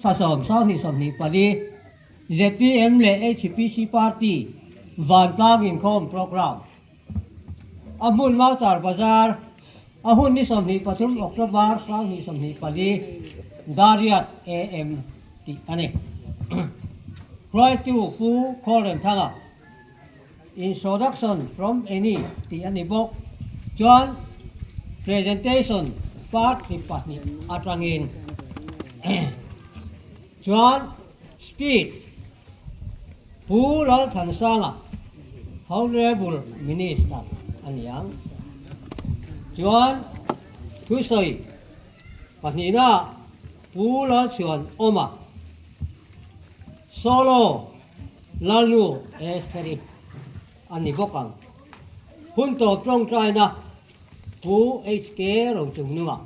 Thla sawm 20 24 zpm leh HPC Party vantlang inkhawm programme a hmun Mautar Bazar a hun ni 23 October 2024 Dariat AM tih a ni. Hruaitu Pu Khawlremthanga Introduction from Annie tih a ni bawk. Chuan presentation part ti pahnih atangin chuan speech Pu Lalthansanga Honourable Minister a ni ang. Chuan thusawi pahnihna Pu Lalchhuan Awma Solo Lalnu Estheri a ni bawk ang. Hun tawp tawngtaina Pu HK Rochungnunga,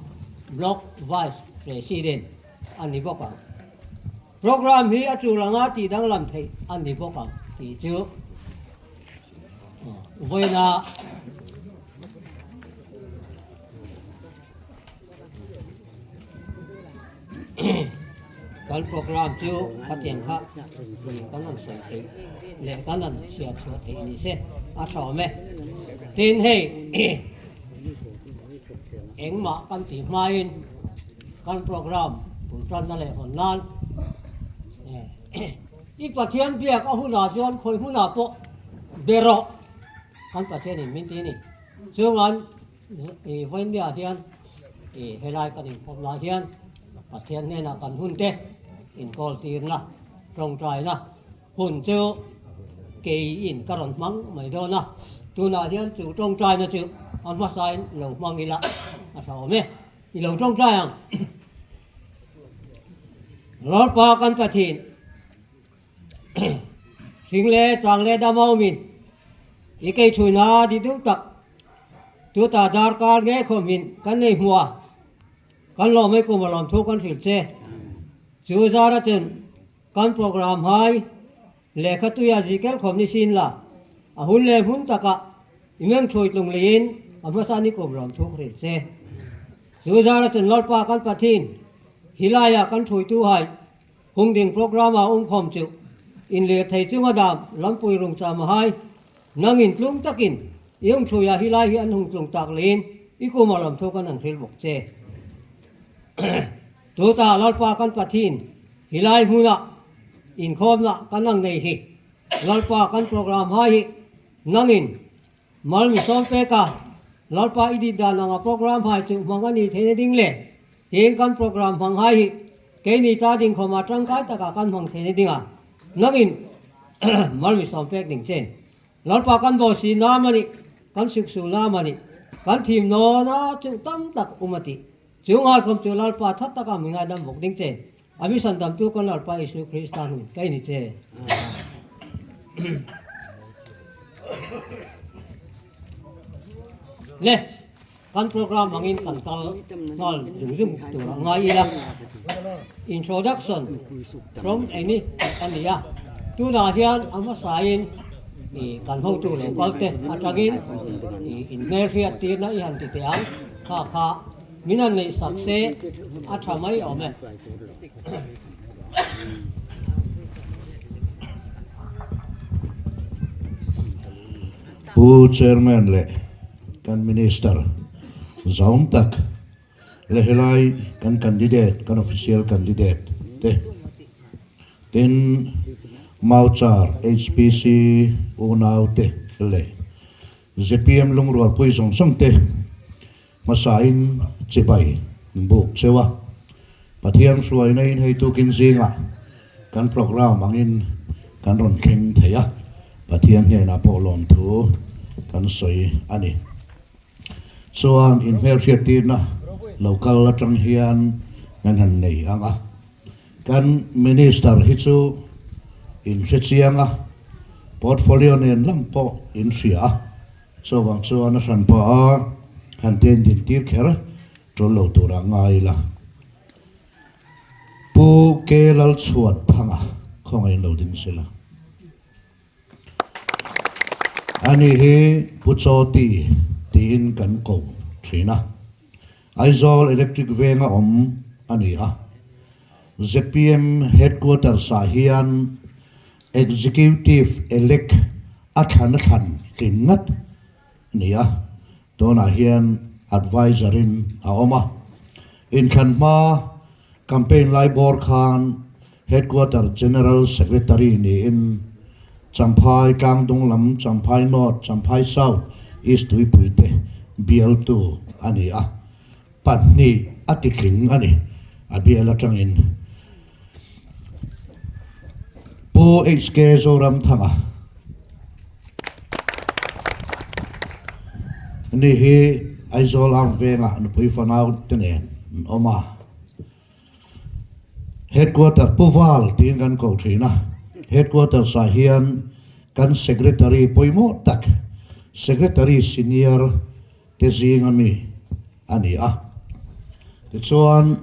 Block Vice President a ni bawk ang. Programme hi a tul anga tih danglam theih a ni bawk ang tih chu vawiina Kan program chu khatiang kha kan han sawi theih leh kan han chhiar chhuah theih ni se a tha awm e. Tin hei engmah kan tih hmain kan program bul tanna leh hawn nan i Pathian biak a hunah chuan khawi hmunah pawh be rawh kan Pathianin min ti a ni. Chungan I vawinia hian i helai kan inkhawm lai hian Pathian hnenah kan hun te inkawl tirna, tawngtaina hun chu keiin ka rawn hmang mai dawn a, tunah hian chu tawngtaina chu a hmasain lo hmang ila a tha awm e, i lo tawngtai ang. Lalpa kan Pathian Hring le chang le dam awmin i kei thuina dih deuh tak tuta darkar nge khawmhin kan nei hmu a, kan lawm mai kum a lawm thu kan hrilh che. Chu zara chun kan program hai lehkha tuia zihkel khawm ni sin la, a hun leh hmun takah i meng thui tlung leiin a hmasa ni kum lawm thu ka hrilh che. Chu zara chun Lalpa kan Pathin hilaiah kan thuitu hai Hungding program ah umkhawm chu inlir thei chunga dam lampui rung cham a hai. Nang in tlung takin i umthui ah hilai hi an hung tlung tak leiin i kum a lam thu kan han hril bawk che. Tuta Lalpa kan Pathin hilai hmunah inkhawmna kan ang nei hi Lalpa kan program hai hi nang in Mal mi sawm pek a, Lalpa i dit dan anga program hai chu hmang a ni theihna ding le, heng kan program hmang hai hi keini ta dingkhawm ah tangkai takah kan hmang theihna ding a, nangin mal mi sawm pek ding chen. Lalpa kan baw si nam a nih, kan suk su nam a nih, kan thim nawn a chu tam tak um a tih. Chu ngaikhawm chu Lalpa that taka mi ngaidam bawk ding chen. A mi sandam chu kan Lalpa Isu Krista hnu kai ni che. Le, kan program angin kan kal nghal zung zung tur a ngai ila. Introduction from eng i tih a ni a, tunah hian a hmasain i kan hotu lo kal te atangin i inhmelhriat tirna i han ti teh ang kha kha. Min han neih sak se a tha mai awm e. Pu Chairman leh kan Minister zaum tak leh helai kan candidate, kan official candidate te, tin Mauchar HPC unau te leh zpm lungrualpui zawng zawng te Hmasain chibai an buk cheu a, Pathian hruaina in hei tukin zingah kan program angin kan rawn thleng thei a, Pathian hnenah pawh lawmthu kan sawi a ni. Chuan inhmelhriattirna lo kal atang hian kan han nei ang a, kan Minister hi chu in hrechiang a, portfolio nen lam pawh in hria a, Chuvang chuan a hran pah a, han ten din tir kher tul lo turah ngai ila. Pu Ke Lalchhuat Phanga khawngaih lo ding sela. Ani hi Pu Chaw Ti tiin kan ko thin a. Aizawl Electric venga awm a ni a. Zpm Headquarters ah hian Executive Elect a thlan a thlan tlin ngat a ni a, tunah hian Adviser in a awm a. Inthlan hma campaign lai bawr khan Headquarter General Secretary niin Champhai Tlangdung lam, Champhai North, Champhai South, East Tuipui te bialtu a ni a. 2 a titling a ni, a bial atangin. Pu HK Zoramthanga ni hi Aizawl Armed Vengah nupui fanau te nen an awm a. Headquarter Pu Val tiin kan koh thin a, Headquarters ah hian kan Secretary pawimawh tak, Secretary Senior te zinga mi a ni a. Tichuan,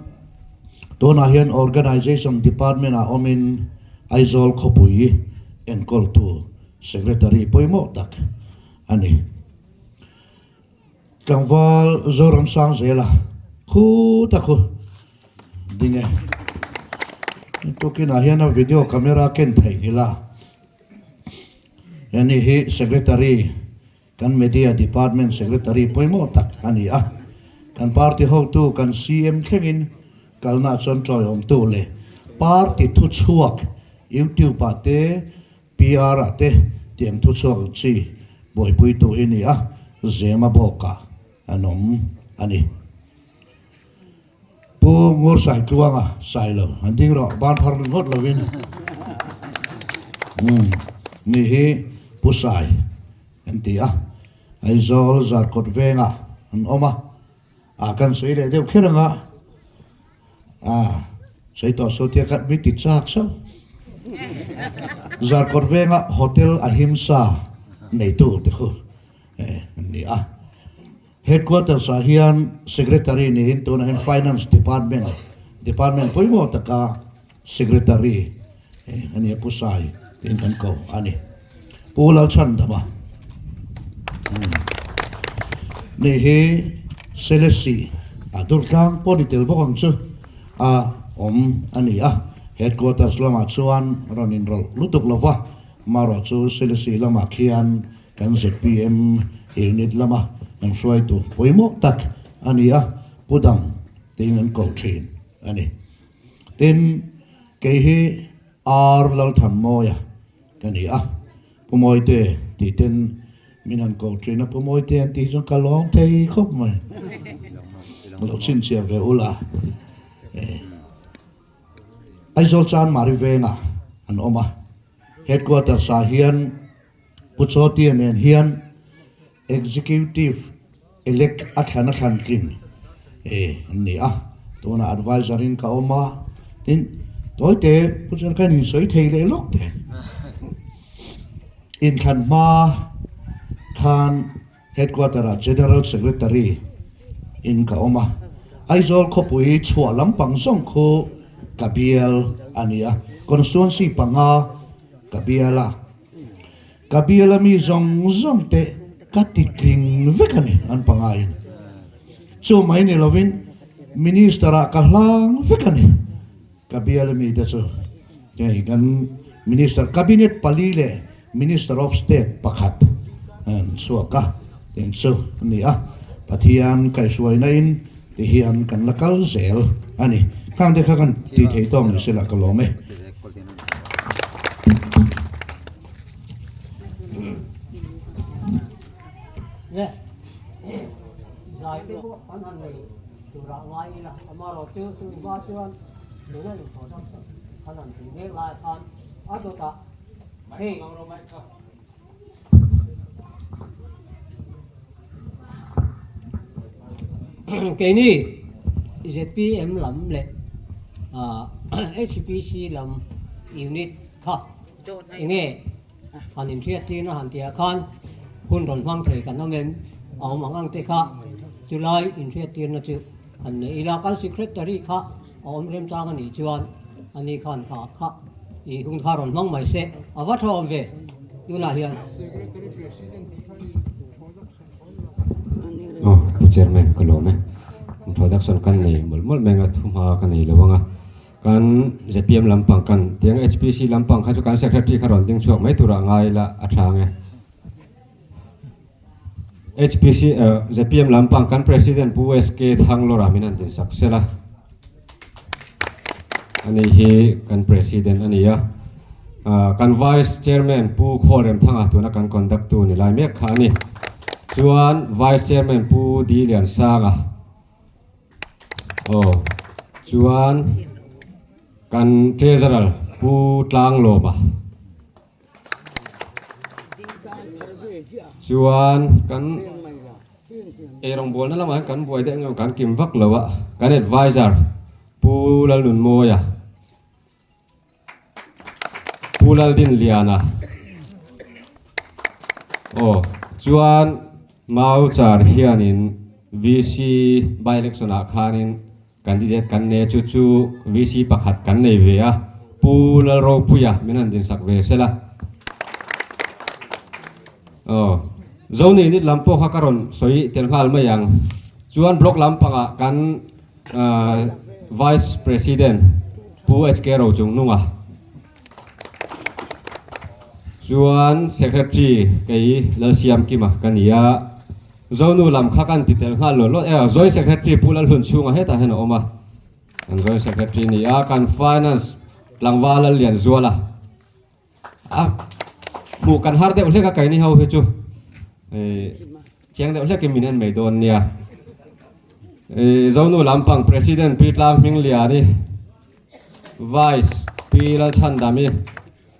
tunah hian Organisation Department ah awmin Aizawl khawpui enkawltu Secretary pawimawh tak a ni. Tlangval Zoramsangzela khu ta khu ding e. Tukinah hian a video camera ken theih nghilh a. Heni hi Secretary Kan Media Department Secretary pawimawh tak a ni a, kan party hotu kan CM thlengin kalna chuan tawiawmtu leh party thuchhuak YouTube ah te PR ah te tiang thuchhuak ang chi buaipuitu hi ni a, Zema bawkah an awm a ni. Pu Ngur Saitluanga Sailo an ding rawh ban phar ringawt lovin umm ni hi Pu Sai an ti a, Aizawl Zarkawt vengah an awm a, ah kan sawi leh deuh kher anga ah sawi tawh saw tia ka mi ti chak sauh. Zarkawt venga Hotel Ahimsa neitu te khu an ni a. Headquarters ah hian Secretary niin tunah hian Finance Department, Department pawimawh taka Secretary a ni a, Pu Sai tiin kan ko a ni. Pu Lalchhandama ni hi Selesih ah Durtlang pawh ni tel bawk ang chu a awm a ni a, Headquarters lamah chuan rawn inrawlh lutuk lova, marawh chu Selesih lamah khian Kan zpm unit lama kan hruaitu pawimawh tak a ni a, Pu Dang tiin an ko thin a ni. Tin, kei hi R Lalthanmawia ka ni a, Pu Mawite tih ten min han ko thin a, Pu Mawite an tih chuan ka lawm thei khawp mai. Ka lo chhinchhiah ve ula. Aizawl Chanmari vengah an awm a, Headquarters ah hian Pu Chawtia nen hian Executive Elect a thlan a thlan tling an ni a, tunah Adviser in ka awm a, tin tawite Pu chuan ka insawi thei leh lawk te. Inthlan hma khan Headquarter ah General Secretary in ka awm a, Aizawl khawpui chhuah lampang zawng khu ka bial a ni a, Constituency panga ka bial a. Ka biala mi zawng zawng te ka ti tling vek a ni an pangaiin. Chu mai ni lovin Minister ah ka hlang vek a ni. Ka biala mi te chu hei kan Minister Cabinet pali leh Minister of State pakhat an chhuak a tih chu a ni a. Pathian kaihhruaina in ti hian kan la kal zel a ni. Khang te kha kan tih theih tawk ni sela ka lawm e. Zai te pawh an han nei turah ngai ila, amaherawhchu chu hma chuan nuna introduction an han tih mek lai khan a dawtah hei Keini zpm lam leh HPC lam unit kha enge han inhriat tirna han tihah khan hun rawn hmang thei kan awm em? A awm ang ang te kha chulai inhriat tirna chu han nei ila kan secretary kha a awm remchang a nih chuan ani khan kha kha i hun kha rawn hmang mai se a va tha awm ve tunah hian. Aw Pu Chairman ka lawm e. Introduction kan nei mawlh mawlh mai anga thuhma ka nei lo anga. Kan zpm lampang kan tiang HPC lampang kha chu kan secretary kha rawn ding chhuak mai turah ngai ila a tha ang e. HPC zpm lampang kan president Pu SK Thanglawra min han din sak sela. Ani hi kan president a ni a. Kan vice chairman Pu Khawlremthanga tuna kan conduct tu ni lai mek kha a ni. Chuan vice chairman Pu D Liansanga. Aw chuan kan treasurer Pu Tlanglawma chuan kan eirawngbawlna lamah hian kan buai deuh engemaw kan kim vak lo a, kan adviser Pu Lalnunmawia. Pu Laldinliana aw chuan Mau Char hianin VC by election ah khanin candidate kan nei a chu chu VC pakhat kan nei ve a Pu Lalropuia min han dinsak ve sela aw Zoni nit lam pawh kha ka rawn sawi tel nghal mai ang chuan block lampangah kan Vice President Pu HK Rochungnunga chuan Secretary kei Lalsiamkima ka ni a, Zonu lam kha kan ti tel nghal lo lo e, Joint Secretary Pu Lalhlunchhunga hetah hian a awm a, kan Joint Secretary ni a, kan Finance tlangval Lallianzuala a hmuh kan har deuh hlek a keini ho hi chu chiang deuh hlekin min en mai dawn nia. Zonu lampang President Pi Tlang Hmingliani, Vice Pi Lalchhandami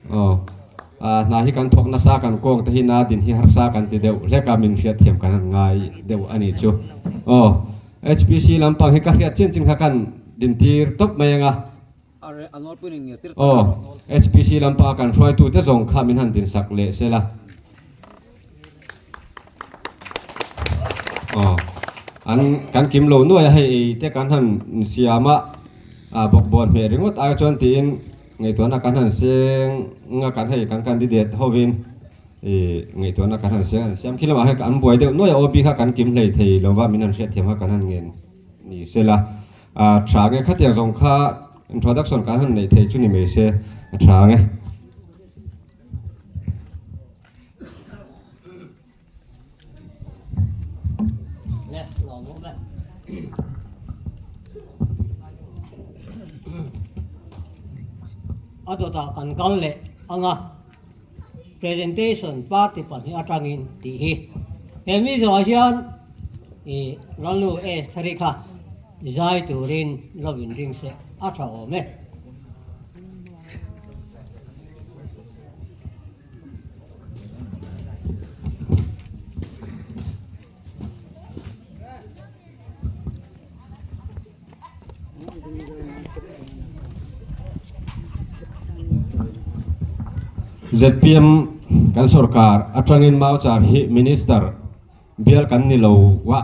aw hna hi kan thawk nasa kan kawng te hi na din hi harsa kan ti deuh hlek a min hriatthiam kan han ngai deuh a ni chu. Aw HPC lampang hi ka hriat chin chin kha kan dintir tawp mai ang a. Aw, HPC lampa kan hruaitute zawng kha min han dinsak leh se la. Aw, an kan kim lo nuai a, hei ei te kan han siam a, a bawkbawn hmeh ringawt ai chuan tiin ngaihtuahna kan han seng a, kan hei kan candidate hovin ih ngaihtuahna kan han seng an siam khi lamah hian an buai deuh nuai a, OB kha kan kim hlei thei lova min han hriatthiam kha kan han ngen ni se la. A tha nge khatiang zawng kha introduction kan han neih theih chu ni mai se a tha nge. A dawtah kan kal leh ang a, presentation party pahnih atangin tih hi. He mi zawhah hian ih Lalnu Estheri kha Zai turin lo inring se a tha awm e. Zpm kan sorkar atangin Mauchar hi Minister bial kan ni lo a.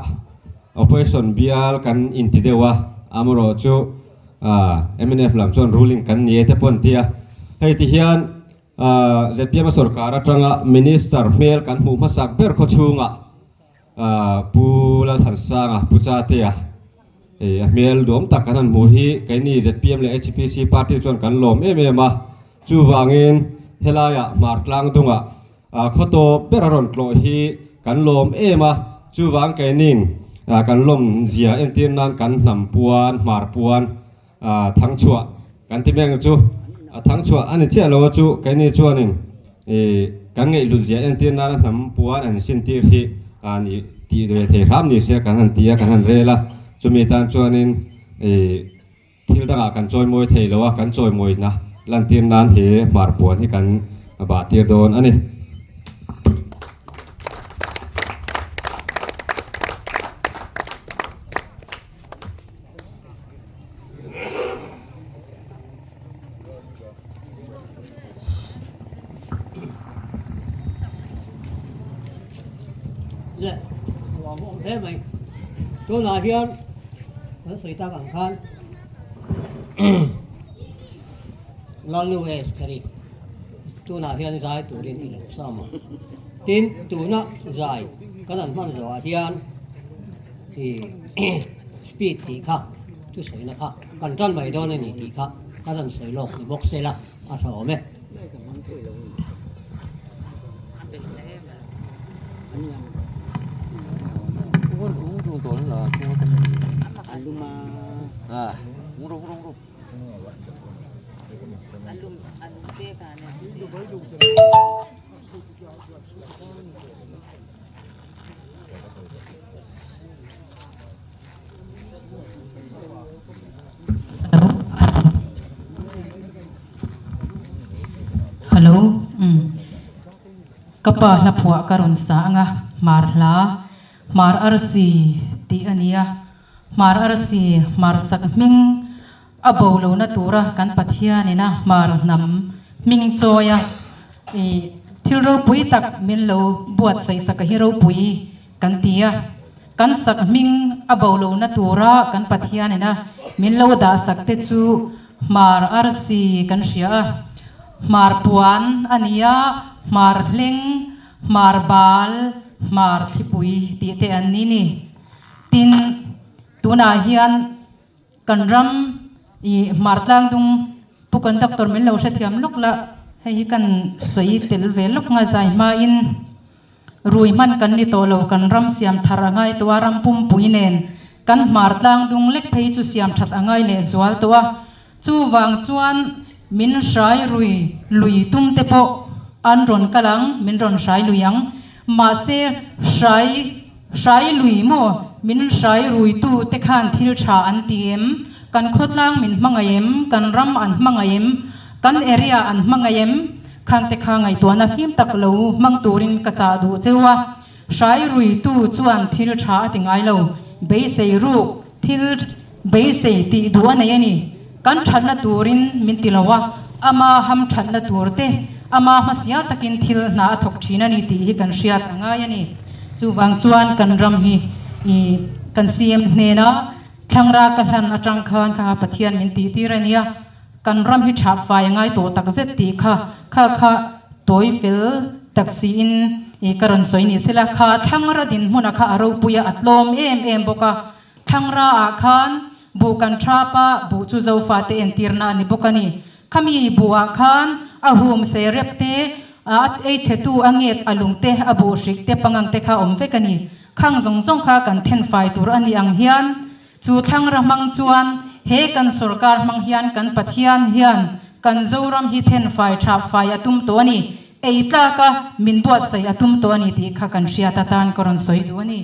Opposition bial kan inti deuh a, amarawh chu mnf lam chuan ruling kan ni e te pawh an ti a. Hei ti hian zpm a sorkar atanga minister hmel kan hmuh hmasak ber khaw chhungah Pu Lalthansanga, Pu Chatea a hmel duam tak kan han hmuh hi keini zpm leh HPC party chuan kan lawm em em a. Chuvangin helaiah Hmar tlang dungah Khaw tawp ber a rawn tlawh hi kan lawm em a, chuvang keinin kan lawm zia entir nan kan hnam puan, hmar puan thang chhuah kan ti mek chu a thang chhuah a ni chiah lo a chu keini chuanin kan ngaihhlut zia entir nana hnam puan an sintir hi ni tih ve thei hram ni se kan han ti a, kan han rel a, chumi tan chuanin Thil dangah kan chawimawi thei lo a, kan chawimawina lantir nan he hmar puan hi kan bah tir dawn a ni. Le, a hle mai. Tunah hian kan sawi tak ang khan Lalnu Estheri tunah hian zai turin i lo sam a. Tin, tuna zai kan han hman zawhah hian i speed tih kha, thusawina kha kan tan mai dawn a ni tih kha. ka rawn sawi lawk ni bawk se la a tha awm e. Hello umm ka pa hla phuah ka rawn sa ang a hmar hla hmar arsi tih a ni a hmar arsi hmar sak hming A bo lohna tura kan Pathianin a hmar hnam hming chawi a, i thil ropui tak min lo buatsaih sak a hi ropui kan ti a. Kan sak hming a bo lohna tura kan Pathianin a min lo dah sak te chu hmar arsi kan hria a, hmar puan a ni a, hmar hleng, hmar bal, hmar thlipui tih te an ni ni. Tin, tunah hian. Kan ram i hmartlang dung Pu Conductor min lo hrethiam lawk la, hei hi kan sawi tel ve lawk nga zai hmain rui hman kan ni tawh lo, kan ram siam thar a ngai tawh a, ram pumpui nen kan hmartlang dung lek phei chu siam that a ngai leh zual tawh a, chuvang chuan min hrai rui lui tum te pawh an rawn kal ang, min rawn hrai lui ang, mahse hrai Hrai lui maw? Min hrai ruitu te khan thil tha an ti em? Kan khawtlang min hmangaih em? Kan ram an hmangaih em? Kan area an hmangaih em? Khang te kha ngaihtuahna fim tak lo hmang turin ka chah duh cheu a. Hrai ruitu chuan thil tha a ti ngai lo. Beisei ruk thil beisei tih duh a nei a ni. Kan thatna turin min ti lo a, ama ham thatna tur te, ama hmasial takin thil hna a thawk thin a ni tih hi kan hriat a ngai a ni. Chuvang chuan kan ram hi i kan CM hnena thlangra ka hlan atang khan kha Pathian min tih tir a nia, kan ram hi tha fai a ngai tawh tak zet tih kha kha kha tawi fel tak siin i ka rawn sawi ni sela, kha thlangra dinhmuna kha a ropui a, a tlawm em em bawk a. Thlangra ah khan buh kan thap a, buh chu Zofate entirna a ni bawk a ni. Khami buh ah khan a hum se rep te, a ei chhetu a nget a lung te, a buh hrik te, pangang te kha awm vek a ni. Khang zawng zawng kha kan thenfai tur a ni ang hian chu thlangra hmang chuan he kan sorkar hmang hian kan Pathian hian kan Zoram hi thenfai thapfai a tum tawh a ni. Ei tlak a min buatsaih a tum tawh a ni tih kha kan hriat atan ka rawn sawi duh a ni.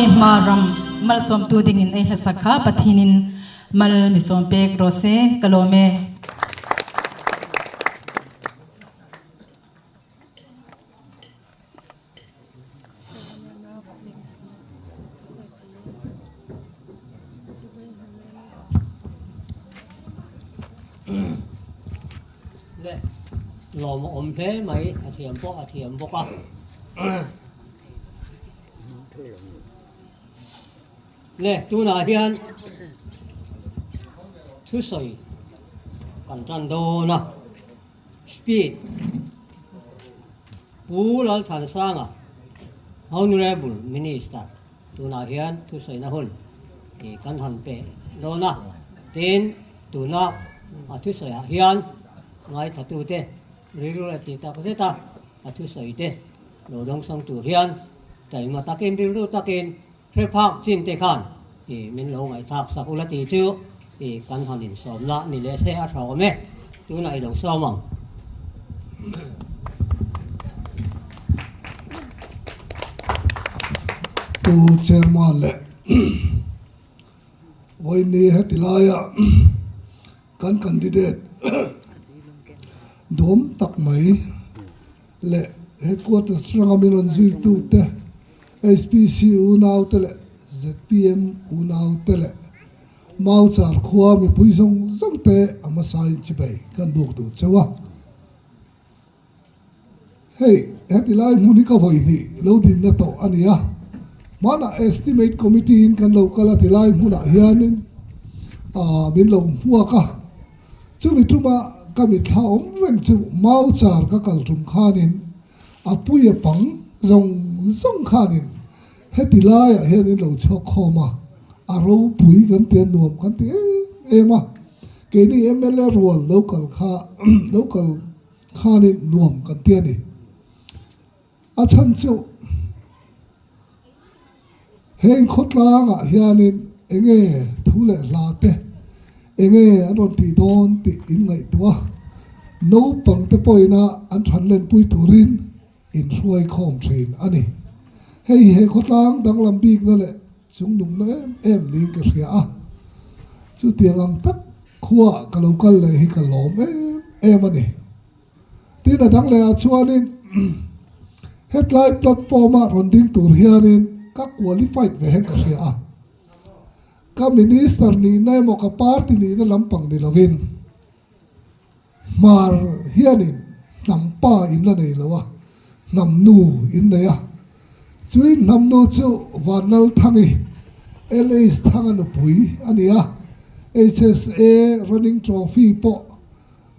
Hei hma ram malsawmtu dingin ei hlasak kha Pathinin mal mi sawm pek rawh se ka lawm e. Le lawm a awm hle mai a thiam pawh a thiam bawk a. Le tunah hian thusawi kan tan dawn a. Speed Pu Lalthansanga Honourable Minister tunah hian thusawiina hun kan han pe dawn a, tin tuna a thusawiah hian ngaithlatute rilru leh tih tak zeta a thusawite lo dawngsang tur hian taima takin rilru takin Hre phak chin te khan i min lo ngaihthlak sak ula tih chu i kan han insawmna ni leh se a tha awm e, tunah i lo sawm ang. Pu Chairman leh vawiin heti laia kan candidate duhawm tak mai leh headquarters ranga min rawn zuitute HPC unaute leh zpm unaute leh Mauchar khua mipui zawng zawng te a hmasain chibei kan buk duh cheu a. Hei, heti lai hmun hi ka vawi hnih lo dinna tawh a ni a, hmanah Estimate Committee in kan lo kal a ti lai hmunah hianin min lo hmuak a, chumi tuma ka mitthla awm reng chu Mauchar ka kal tum khanin a puia pang zawng zawng khanin heti laiah hianin lo chhuak khawm a, a ropui kan ti a, nuam kan ti em em a, keini mla rual lo kal kha lo kal Khanin nuam kan ti a ni. A chhan chu heng khawtlangah hianin enge thu leh hla te, enge an rawn tih dawn tih in ngaihtuah a, naupang te pawhina an than lenpui turin in hruai khawm thin a ni. Hei he khawtlang danglam bikna leh chungnungna em em niin ka hria a, chutiang ang tak Khuaah ka lo kal leh hi ka lawm em em a ni. Tin a dang lehah chuanin hetlai platform-a rawn ding tur hianin ka qualified ve hen ka hria a. Ka minister nihna emaw ka party nihna lampang ni lovin Hmar hianin hnam pa in la nei lo a, hnam nu in nei a. Chui hnam nu chu Vanlalthangi, LH Thanga nupui a ni a, HSA Running Trophy pawh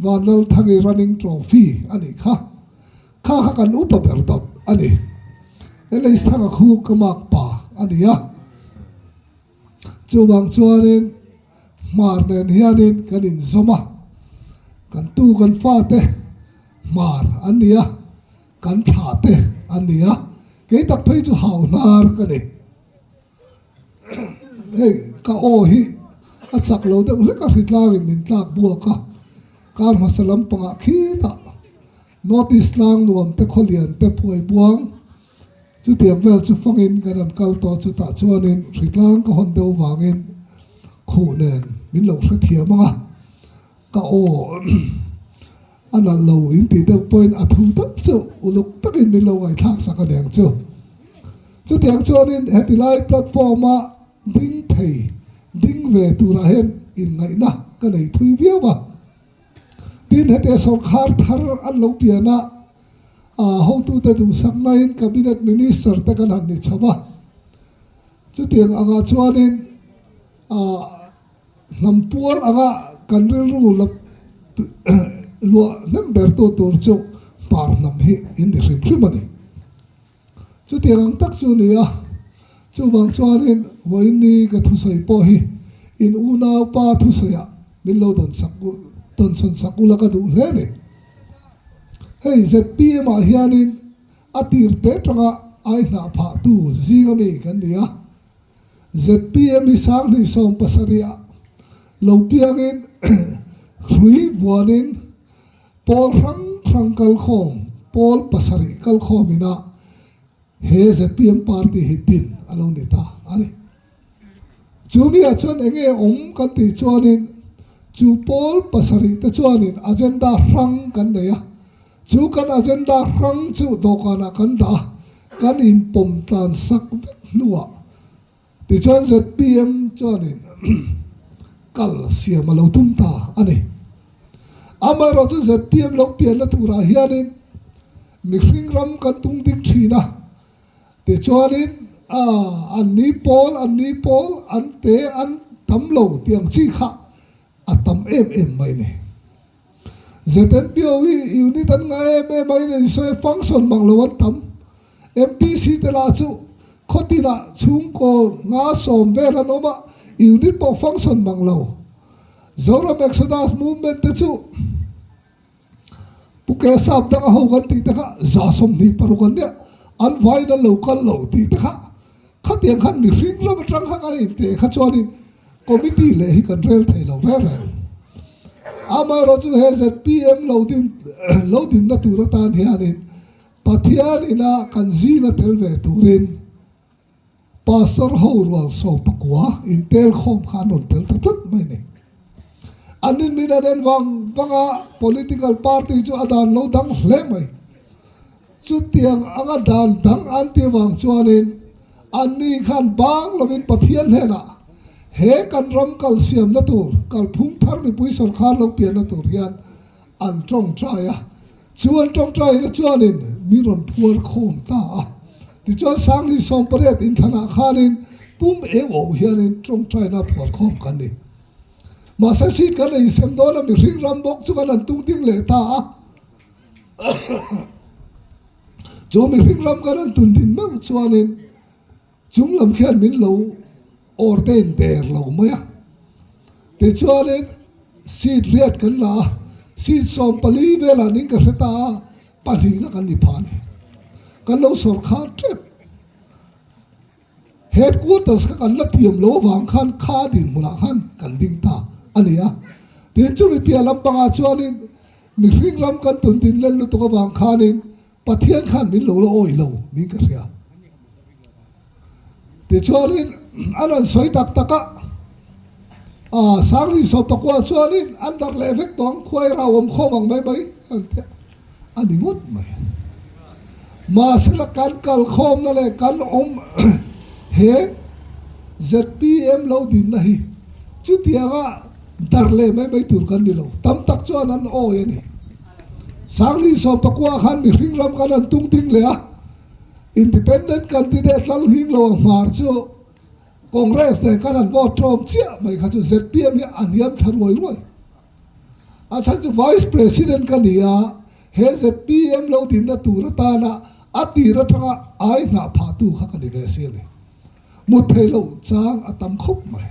Vanlalthangi Running Trophy a nih kha. Kha kha kan upa ber dawt a ni. LH Thanga khu ka mak pa a ni a. Chuvang chuanin Hmar nen hianin kan inzawm a, kan tu kan fate Hmar an ni a, kan thlah te an ni a, kei tak phei chu hau hnar ka ni. Hei ka aw hi a chak lo deuh hlek a, hritlangin min tlak buak a, kar hmasa lampangah khitah North East tlang nuam te khawlian te phuai buang Chutiang vel chu fangin kan han kal tawh chutah chuanin hritlang ka hawn deuh vangin khuh nen min lo hrethiam ang a, ka aw a nalh lo in tih deuh pawhin a thu tak chu uluk takin min lo ngaihthlak sak a niang chu. Chutiang chuanin heti lai platform a ding thei ding ve turah hian inngaihna ka nei thui viau a. Tin, hete sawrkhar thar an lo pian a, hotute duhsak maiin Cabinet Minister te kan han ni chho a. Chutiang angah chuanin hnam puar anga kan rilru la luah hnem bertu tur chu hmar hnam hi in ni hrim hrim a ni. Chutiang ang tak chu ni a, chuvang chuanin vawiinni ka thusawi pawh hi in unaupa thusawiah min lo dawnsawn sak ula ka duh hle ni. Hei zpm ah hianin a tir te tanga ai hnah phah tu zing ami kan ni a, zpm hi sanghnih 70 ah lo piangin hrui vuanin Pawl hrang hrang kalkhawm, pawl pasarih kalkhawm ina He zpm party hi din a lo ni ta a ni. Chu miah chuan eng nge awm kan tih chuanin chu pawl pasarih te chuanin agenda hrang kan nei a, chu kan agenda hrang chu dawhkanah kan dah a, kan inpawm tlan sak vek hnuah tichuan zpm chuanin kal siam a lo tum ta a ni. Amaherawhchu zpm lo pianna turah hianin mihring ram kan tung ding thin a. Tichuanin, a, an ni pawl, an ni pawl, an te, an tam lo tih ang chi kha a tam em em mai ni. ZNPO hi unit an ngah em em a, in sawi function mang lo an tam. MPC te lah chu khawtinah chhungkaw nga sawm vel an awm a, unit pawh function mang lo. Zoram Exodus Movement te chu. Pu Ke Sap dang a ho kan tih te kha 126 an nia, an vaiin an lo kal lo tih te kha khatiang khan mihring ram atang kha kan inteh kha chuanin committee leh hi kan rel thei lo reng reng. Amaherawhchu he zpm lo din lo dinna tur atan hianin Pathian ina kan zinga tel ve turin Pastor ho rual 19 intel khawm kha an rawn tel ta tlat mai ni. An in min an en vang vang a, political party chu a dan lo dang hle mai. Chutiang anga dan dang an ti vang chuanin anni khan bang lovin Pathian hnenah he kan ram kal siamna tur, kalphung thar mipui sawrkar lo pianna tur hian an tawngtai a, chu an tawngtaina chuanin mi rawn phuar khawm ta a. Tichuan Sangli 18 inthlanah khanin pum eng awh hianin tawngtaina phuar khawm kan ni. Mahse seat kan ei sem dawn a, mihring ram bawk chu kan han tung ding leh ta a. Chu mihring ram kan han tun din meuh chuanin chung lam khian min lo ordain der lo mai a. Tichuanin seat riat kan la a, seat 14 velah ning ka hre ta a, pahnihna kan ni phah a ni. Kan lo sawrkhar tep. Headquarters kha kan la tiam lo avang khan kha dinhmunah khan kan ding ta a ni a. Tin chumi piah lampangah chuanin mihring ram kan tun din len lutuk avang khanin Pathian khan min lo la awih lo niin ka hria. Tichuanin an han sawi tak tak a, aa Sangli 19 chuanin an darh leh vek tawh ang, khuai rau awm khawm ang mai mai an ti a, a ni ngawt mai. Mahsela kan kal khawmna leh kan awm he zpm lo dinna hi chutianga darh leh mai mai tur kan ni lo, tam tak chuan an awi a ni. Sangli 19 khan mihring ram kan han tung ding leh a, Independent candidate lal hing lo ang hmar chu Congress nen khan an vote tlawm chiah mai kha chu zpm hi a hniam thla ruai ruai. A chhan chu Vice President ka ni a, he zpm lo dinna tur atana a tir atanga ai hnah phahtu kha ka ni ve si a ni. Mut theih loh chang a tam khawp mai.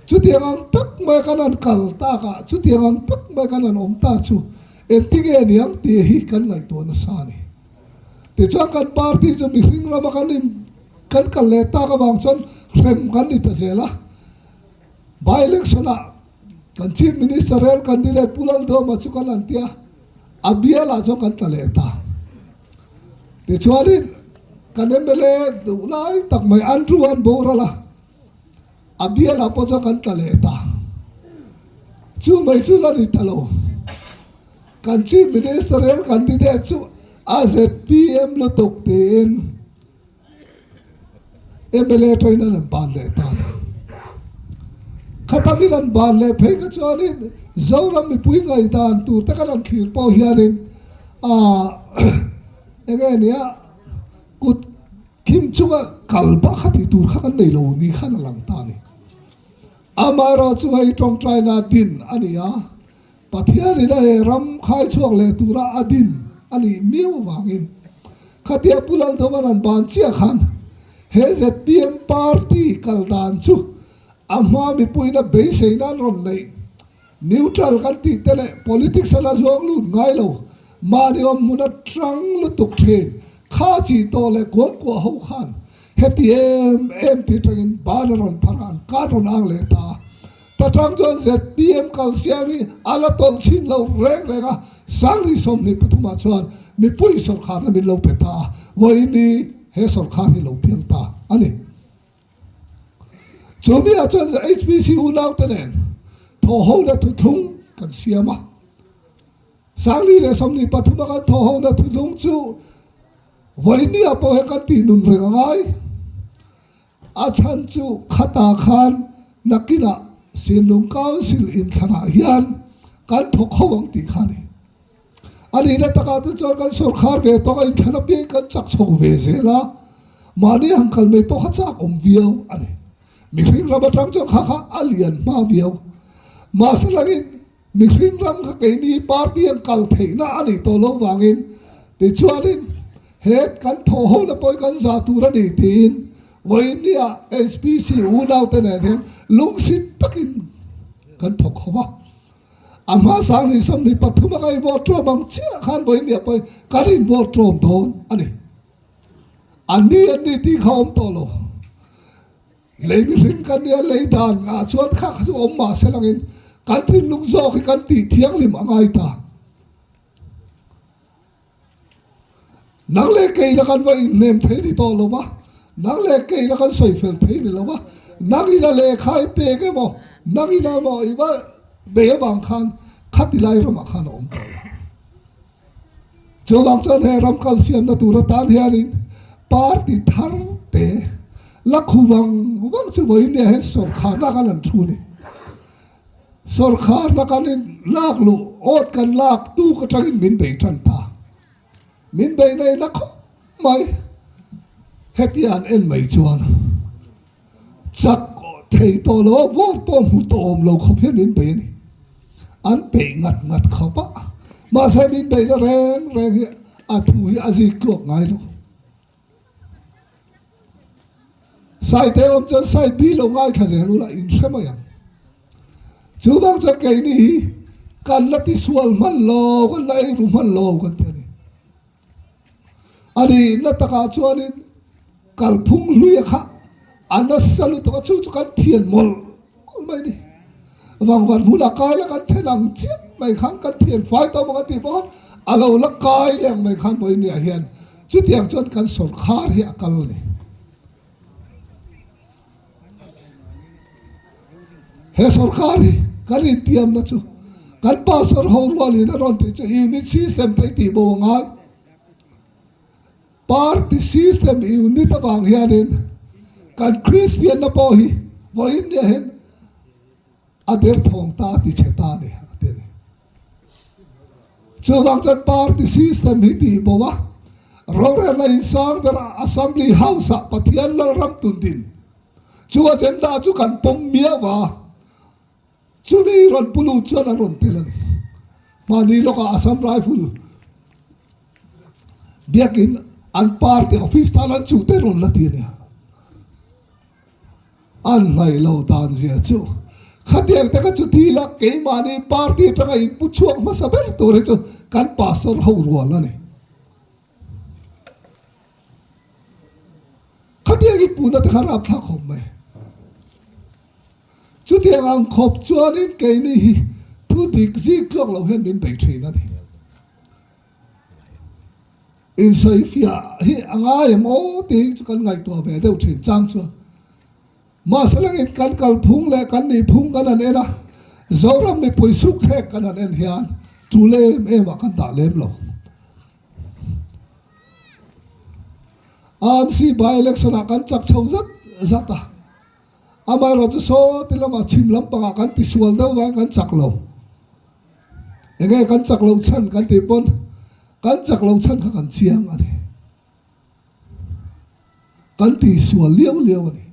Chutiang ang tak mai kan han kal tak a, chutiang ang tak mai kan han awm ta chu engtinge niang tih hi kan ngaihtuah nasa a ni. Tichuan kan party chu mihring rama kan in kan kal leh tak avang chuan hrem kan ni ta zel a. By election ah kan Chief Minister rel candidate Pu Laldawma chu kan han tia, a bialah chuan kan tla leh ta. Tichuanin kan mla duh lai tak mai Andrew an boral a, a bialah pawh chuan kan tla leh ta. Chu mai chu la ni ta lo. Kan Chief Minister rel candidate chu a zpm lutuk tiin mla atangin an han ban leh ta a ni. Khatamin an ban leh phei kha chuanin Zoram mipui ngaihdan tur te kan han thlir pawh hianin aah eng nge nia kut khim chunga kal bak kha tih tur kha kan nei lo ni khan a lang ta a ni. Amaherawhchu hei tawngtaina din a ni a, Pathianin a he ram khai chhuak leh tura a din a nih miau avangin khatia Pu Laldovan an ban chiah khan he zpm party kal dan chu a hma mipuiin a beisei nan rawn neih neutral kan tih te leh politics a la zuang lut ngai lo mahni awm hmun atang lutuk thin kha chi tawh leh kuangkuah ho khan heti em em tih atangin ban a rawn phar a an kan rawn ang leh ta a. Ta tang chuan zpm kal siam hi a la tawlh chhin lo reng reng a, Sangli 23 ah chuan mipui sawrkharna min lo pe ta a, vawiin ni. he sawrkhar hi lo piang ta a ni. Chu mi ah chuan HPC unaute nen thawhhona thuthlung kan siam a. 2023 a kan thawhhona thuthlung chu vawinia pawh hian kan tih nun reng a ngai. A chhan chu khatah khan nakinah Sinlung Council inthlanah hian kan thawk ho ang tih kha a ni. A nihna takah te chuan kan sawrkhar ve tawk a inthlan apiangin kan chak chho ve zel a, mahni han kal mai pawh kha chak awm viau a ni. Mihring ram atang chuan kha kha a lian hma viau. Mahse langin mihring ram kha keini party an kal theihna a nih tawh loh vangin tichuanin he kan thawh hona pawh hi kan zah tur a ni tiin vawiinnia HPC unaute nen hian lungsi takin kan thawk ho va. A hma 2023 a ka vote ṭawm ang chiah khan vawiinnia pawhin kan in vote ṭawm dawn a ni. An ni an ni tih kha awm tawh lo. Lei mihring kan nia lei dan ah chuan kha kha chu awm mah se langin kan thinlung zawk hi kan tih thianghlim a ngai ta. Nang leh kei la kan va inhnem thei ni tawh lo va, nang leh kei la kan sawi fel thei ni lo va, nang ina lehkha i pek emaw, nang ina emaw i va bei avang khan khati lai ramah khan a awm tawh lo. Chuvang chuan he ram kal siamna tur atan hianin party thar te la khu vang vang chu vawiin nia hian sawrkharna kan han thu a ni. Sawrkharna kan in lak luh awt kan lak tuk atangin min bei tan ta. Min bei nei na khawp mai. Hetia an en mai chuan chak thei tawh lo a vote pawh hmu tawh awm lo khawp hian min bei a ni. An peih ngat ngat khawp a, mahse min beihna reng reng hi a thu hi a zik tluak ngai lo. Saite awm chuan sai bi lo ngaithla zel ula in hre mai ang. Chuvang chuan keini hi kan la tisual hman lo, kan la eiru hman lo kan ti a ni. A nihna takah chuanin kalphung hluia kha a nasa lutuk a, chu chu kan thian mawlh mawlh mai a ni. Vangvat hmunah kai la kan then ang chiah mai khan kan thian fai tawh maw kan tih pawh khan a lo la kai leh ang mai khan vawinia hian chutiang chuan kan sawrkhar hi a kal a ni. He sawrkhar hi kan intiamna chu kan pastor ho rualin a rawn tih chu unit system te hi tih bo a ngai. Party system unit avang hianin kan Kristianna pawh hi vawiin nia hian a derthawng ta a ti chhe ta a ni a ti a ni. Chuvang chuan party system hi tih bo a, rorelna insang ber Assembly House ah Pathian Lalram tundin chu agenda chu kan pawm miau a, chumi rawn pu lut chuan an rawn tel a ni. Mahni lawkah Assam Rifle biakin an party office tan an chuh te rawn la ti a nia. An hnaih lo dan zia chu khatiang te kha chu ti ila keimahni party atanga inpu chhuak hmasa ber tur hi chu kan pastor ho rual a ni. Khatiang i puhna te kha rapthlak khawp mai. Chutiang ang khawp chuanin keini hi thu dik zik tluak lo hian min bei thin a ni. Insawifiah hi a ngai em aw tih hi chu kan ngaihtuah ve deuh thin chang chuan mahse langin kan kalphung leh kan nihphung kan han en a, Zoram mipui sukthlek kan han en hian tul em em ah kan dah lem lo. AMC by election ah kan chak chho zat zat a, amaherawhchu saw ti lamah chhim lampangah kan tisual deuh vangin kan chak lo. Enge kan chak lo chhan kan tih pawn kan chak lo chhan kha kan chiang a ni. Kan tihsual liau liau a ni.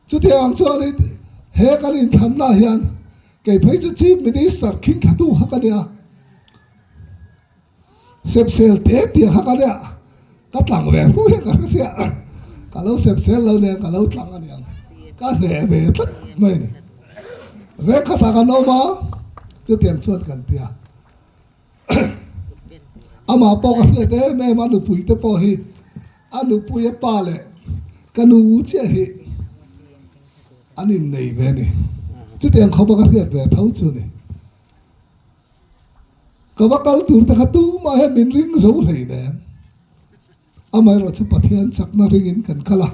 Chutiang ang chuanin he kan inthlanna hian kei phei chu Chief Minister khing thlatu kha ka nia. Sepsel te tiang kha ka nia. Ka tlang ve fu hian ka hre sia. Ka lo sepsel lo nen ka lo tlang a niang. Ka hneh ve tlat mai a ni. Veng khatah kan awm a, chutiang chuan kan ti a. Amah pawh ka hriat em em a, nupui te pawh hi a nupui a pa leh ka nu chiah hi an innei ve a ni. Chutiang khawpa ka hriat ve tho chu a ni. Ka va kal tur te kha tumah hian min ring zo hlei nen. Amaherawhchu Pathian chakna ringin kan kal a,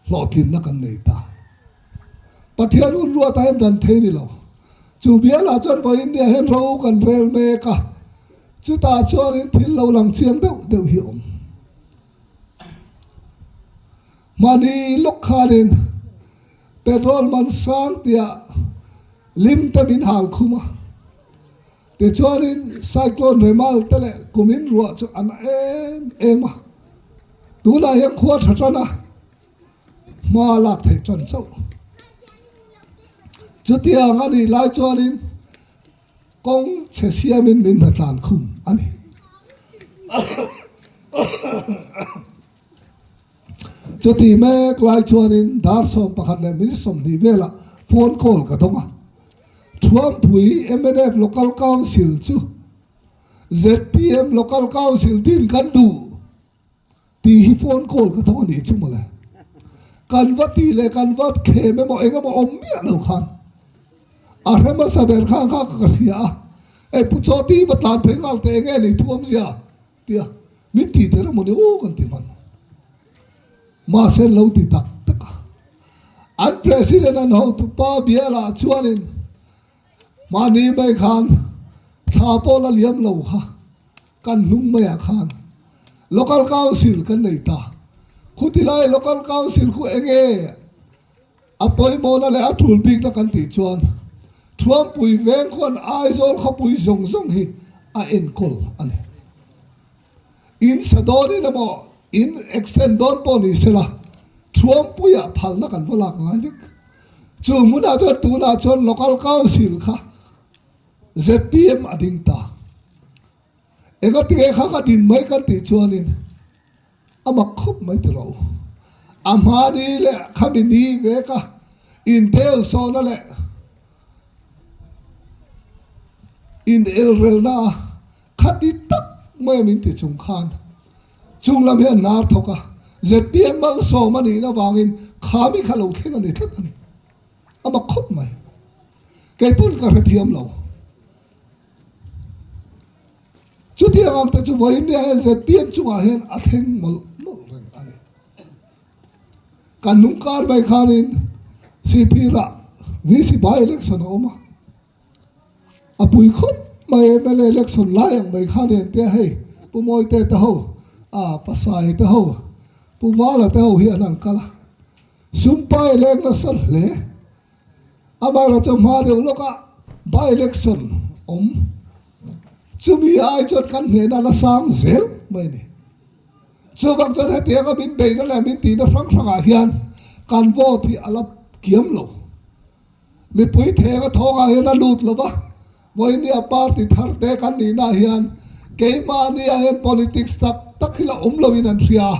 hlawhtlinna kan nei ta. Pathian hun ruatah hian dan thei ni lo. Chu bialah chuan vawiin nia hian ro kan rel mek a, chutah chuanin thil lo lang chiang deuh deuh hi a awm. Mahni lawk khanin petrol man sang tia lim te min hal khum a, tichuanin cyclone Remal te leh kumin ruah chu a na em em a, tunah hian khua tha tan a. hma lak theih tan chauh. Chutiang a nih lai chuanin kawng chhe siamin min hna tlan khum a ni. Chuti mek lai chuanin dar 11 leh minute 20 velah phone call ka dawng a. Thuampui mnf Local Council chu zpm Local Council din kan duh. Tih hi phone call ka thawk a nih chu mawle. Kan va tih leh kan va thlem emaw eng emaw awm miah lo khan a hre hmasa ber khan kha ka hria a, hei Pu Chawti va tlan phei nghal teh enge ni thu awmzia tia min tih der emaw ni aw kan ti hman. Mahse an lo ti tak tak a. An President an hotupa bialah chuanin mahni mai khan thla pawh la liam lo kha. Kan hnung maiah khan Local Council kan nei ta. Khutilai Local Council khu enge a pawimawhna leh a tul bikna kan tih chuan Thuampui veng khuan Aizawl khawpui zawng zawng hi a enkawl a ni. In sa dawnin emaw in extend dawn pawh ni sela Thuampuiah phalna kan va lak ngai vek. Chu hmunah chuan tunah chuan Local Council kha Zpm a ding ta. Engatinge kha ka din mai kan tih chuanin a mak khawp mai ti ro. A hmani leh khami ni ve ka indel sawhna leh inelrelna a khati tak mai a min ti chung khan chung lam hian hnar thawk a. Zpm malsawm a nihna vangin khami kha lo thleng a ni tlat a ni. A mak khawp mai. Kei pawn ka hrethiam lo. Chutiang ang te chu vawiin nia hian zpm chungah hian a thleng mawlh mawlh reng a ni. Kan hnung kar mai khanin CP rah VC by election a awm a. A pui khawp mai mla election lai ang mai khan hian tia hei Pu Mawite te ho, a Pasai te ho, Pu Vala te ho hi an han kal a. Sumpai leng nasa hle. Amaherawh chu hma deuh lawkah by election awm. Chumi ai chuan kan hnehna la sang zel mai a ni. Chuvang chuan hetianga min beihna leh min tihna hrang hrangah hian kan vote hi a la kiam lo. Mipui thenga thawngah hian a lut lo va, vawinia party thar te kan nihna hian keimahnia hian politics tak tak hi la awm loin an hria a,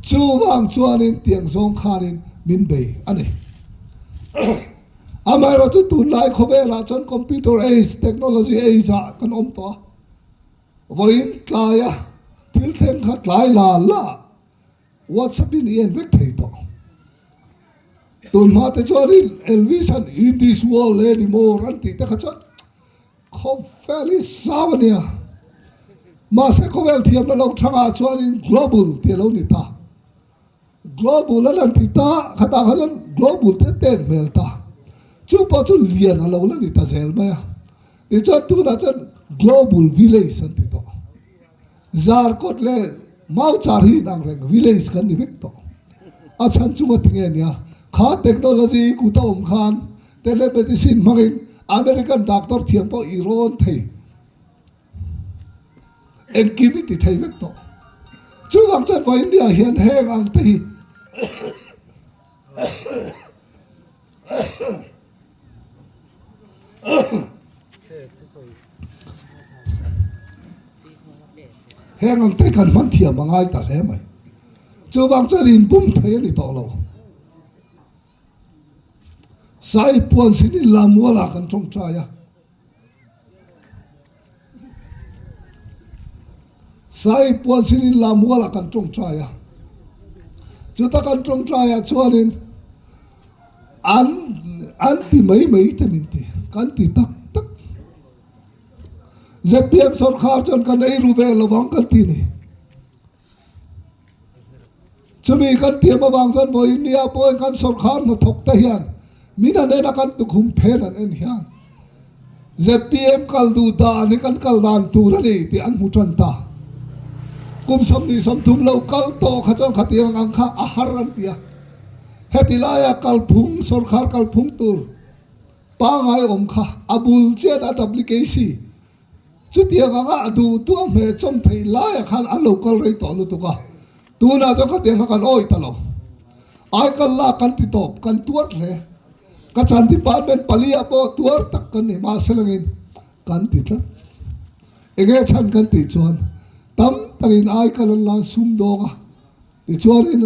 chuvang chuanin tiang zawng khanin min bei a ni. Amaherawhchu tunlai khawvelah chuan computer age, technology age ah kan awm tawh a, vawiin tlaia thil thleng kha tlai la la WhatsApp in i en vek thei tawh. Tun hma te chuan in Elvis an in this world anymore an tih te kha chuan khawvel hi zau a nia. Mahse khawvel thiamna lo thangah chuan in global tih a lo ni ta. Global an han ti ta, khatah kha chuan global te ten hmel ta. Chu pawh chu lian a lo la ni ta zel mai a. Tichuan tunah chuan global village an ti tawh. Zarkawt leh Mauchar hi inang reng village kan ni vek tawh. A chhan chunga ti nge nia, kha technology kut a awm khan telemedicine hmangin American doctor thiam pawh i rawn thei, engkim i ti thei vek tawh. Chuvang chuan vawiin India hian heng ang te hi Heng ang te kan hman thiam a ngai ta hle mai. Chuvang chuan inbum thei a ni tawh lo. Sai puan sinin Lamualah kan tawngtai a. Sai puan sinin Lamualah kan tawngtai a. Chuta kan tawngtaiah chuanin an an ti mai mai te min ti, kan ti tak tak. Zpm sorkar chuan kan ei ru ve lovang kan ti ni. Chumi kan tiam avang chuan vawiin nia pawhin kan sawrkhar hnathawk te hian min an en a, kan tukhum phen an en hian zpm kal duh dan hi kan kal dan tur a ni tih an hmu tan ta. Kum 23 lo kal tawh kha chuan khatiang ang kha a har an ti a. Heti laia kalphung, sawrkhar kalphung tur pangai awm kha a bul chian a WKC Chutiang anga a duh duh a hmeh chawm theih laiah khan an lo kal rei tawh lutuk a, tunah chuan khatiang kha kan awih ta lo. Aikal lak kan ti tawp, kan tuar hle. Ka chan department pali ah pawh tuar tak kan ni, mahse langin kan ti tlat. Enge chhan kan tih chuan tam takin aikal an lan sum dawng a, tichuanin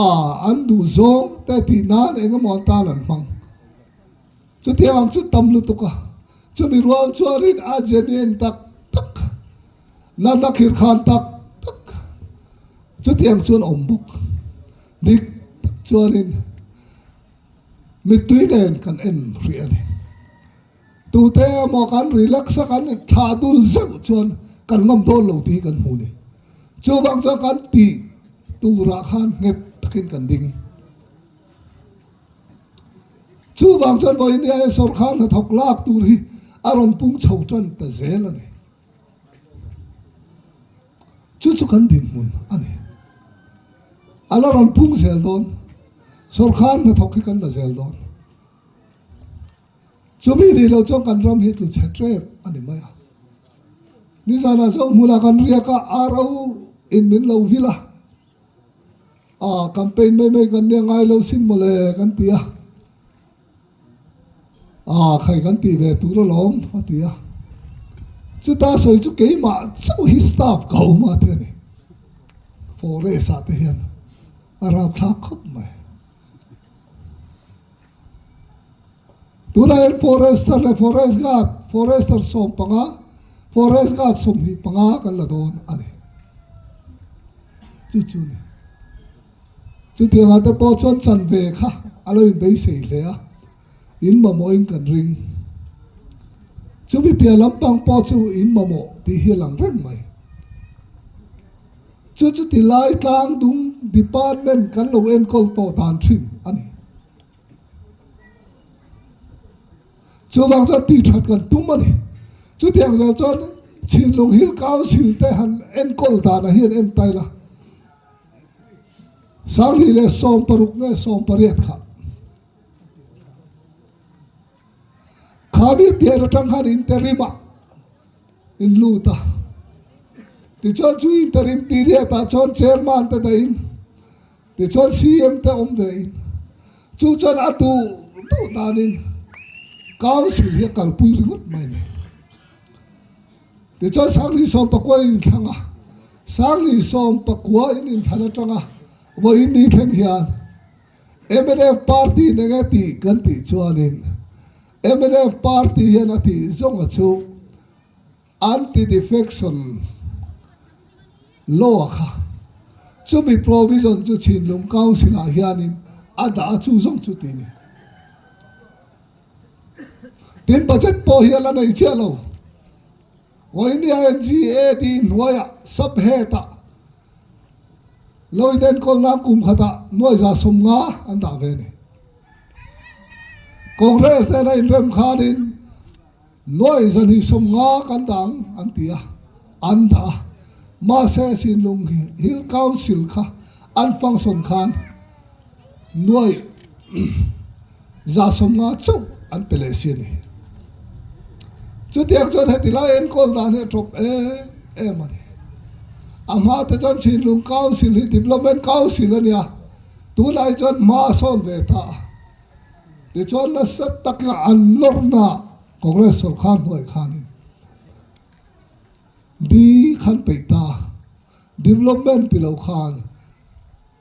a an duh zawng te tih nan engemaw an tan an hmang. Chutiang ang chu tam lutuk a, chumi rual chuanin a genuine tak tak, natna khirkhan tak tak chutiang chuan awm bawk. Dik tak chuanin mittui nen kan en hrih a ni. Tute emaw kan relax a, kan thlah dul zeuh chuan kan ngam dawn lo tih hi kan hmu ni. Chuvang chuan kan tih turah khan nghet takin kan ding. Chuvang chuan vawiin nia sawrkhar hnathawk lak tur hi a rawn pung chho tan ta zel a ni. Chu chu kan dinhmun a ni. A la rawn pung zel dawn. Sawrkhar hnathawk hi kan la zel dawn. Chumi nih loh chuan kan ram hi tlu chhe tep a ni mai a. Nizanah Zohmunah kan riak a, RO in min lo vil a. A campaign mai mai kan nia ngai lo sin mawle kan ti a, a khai kan tih ve tur alawm a ti a, chuta sawi chu keimah chauh hi staff ka awm a ti a ni, forest ah te hian a rapthlak khawp mai. Tunah hian forester leh forest guard, forester 15, forest guard 25 kan la dawn a ni. Chu chu ni. Chutiangah te pawh chuan chanve kha a lo inbeisei hle a, in mamawhin kan ring. Chumi piah lampang pawh chu in mamawh tih hi a lang reng mai. Chu chu ti lai tlang dung department kan lo enkawl tawh dan thin a ni. Chuvang chuan tih that kan tum a ni. Chutiang zel chuan Chhinlung Hill Council te han enkawl danah hian en ta ila, 2016 nge 18 kha khami pian atang khan interim ah in lut a. Tichuan chu interim period ah chuan chairman te dahin Tichuan CM te awm ve in chu chuan a duh duh danin Council hi a kalpui ringawt mai a ni. Tichuan 2019 in inthlang a, 2019 in inthlan atanga vawiin ni thleng hian mnf party in enge tih kan tih chuanin mnf party hian a tih zawnga chu Anti-defection law kha chumi provision chu Chhinlung Council ah hianin a dah a chu zawng chu tih a ni. Tin budget pawh hi a la nei chiah lo. Vawinia NGAD hnuaiah sub-head ah lo inenkawl nan kum khatah 150 an dah ve a ni. Congress nena inrem khanin 250 kan dah ang an ti a, an dah a. Mahse Sinlung Hill Council kha an function khan 150 chauh an pe leh si a ni. Chutiang chuan heti lai enkawl dan hi a tawp em em a ni. A hma te chuan Sinlung Council hi Development Council a nia, tunah hi chuan hma a sawn ve ta a. Tichuan nasa taka an nawrna Congress sawrkar hnuai khanin di khan peih ta, development ti lo khan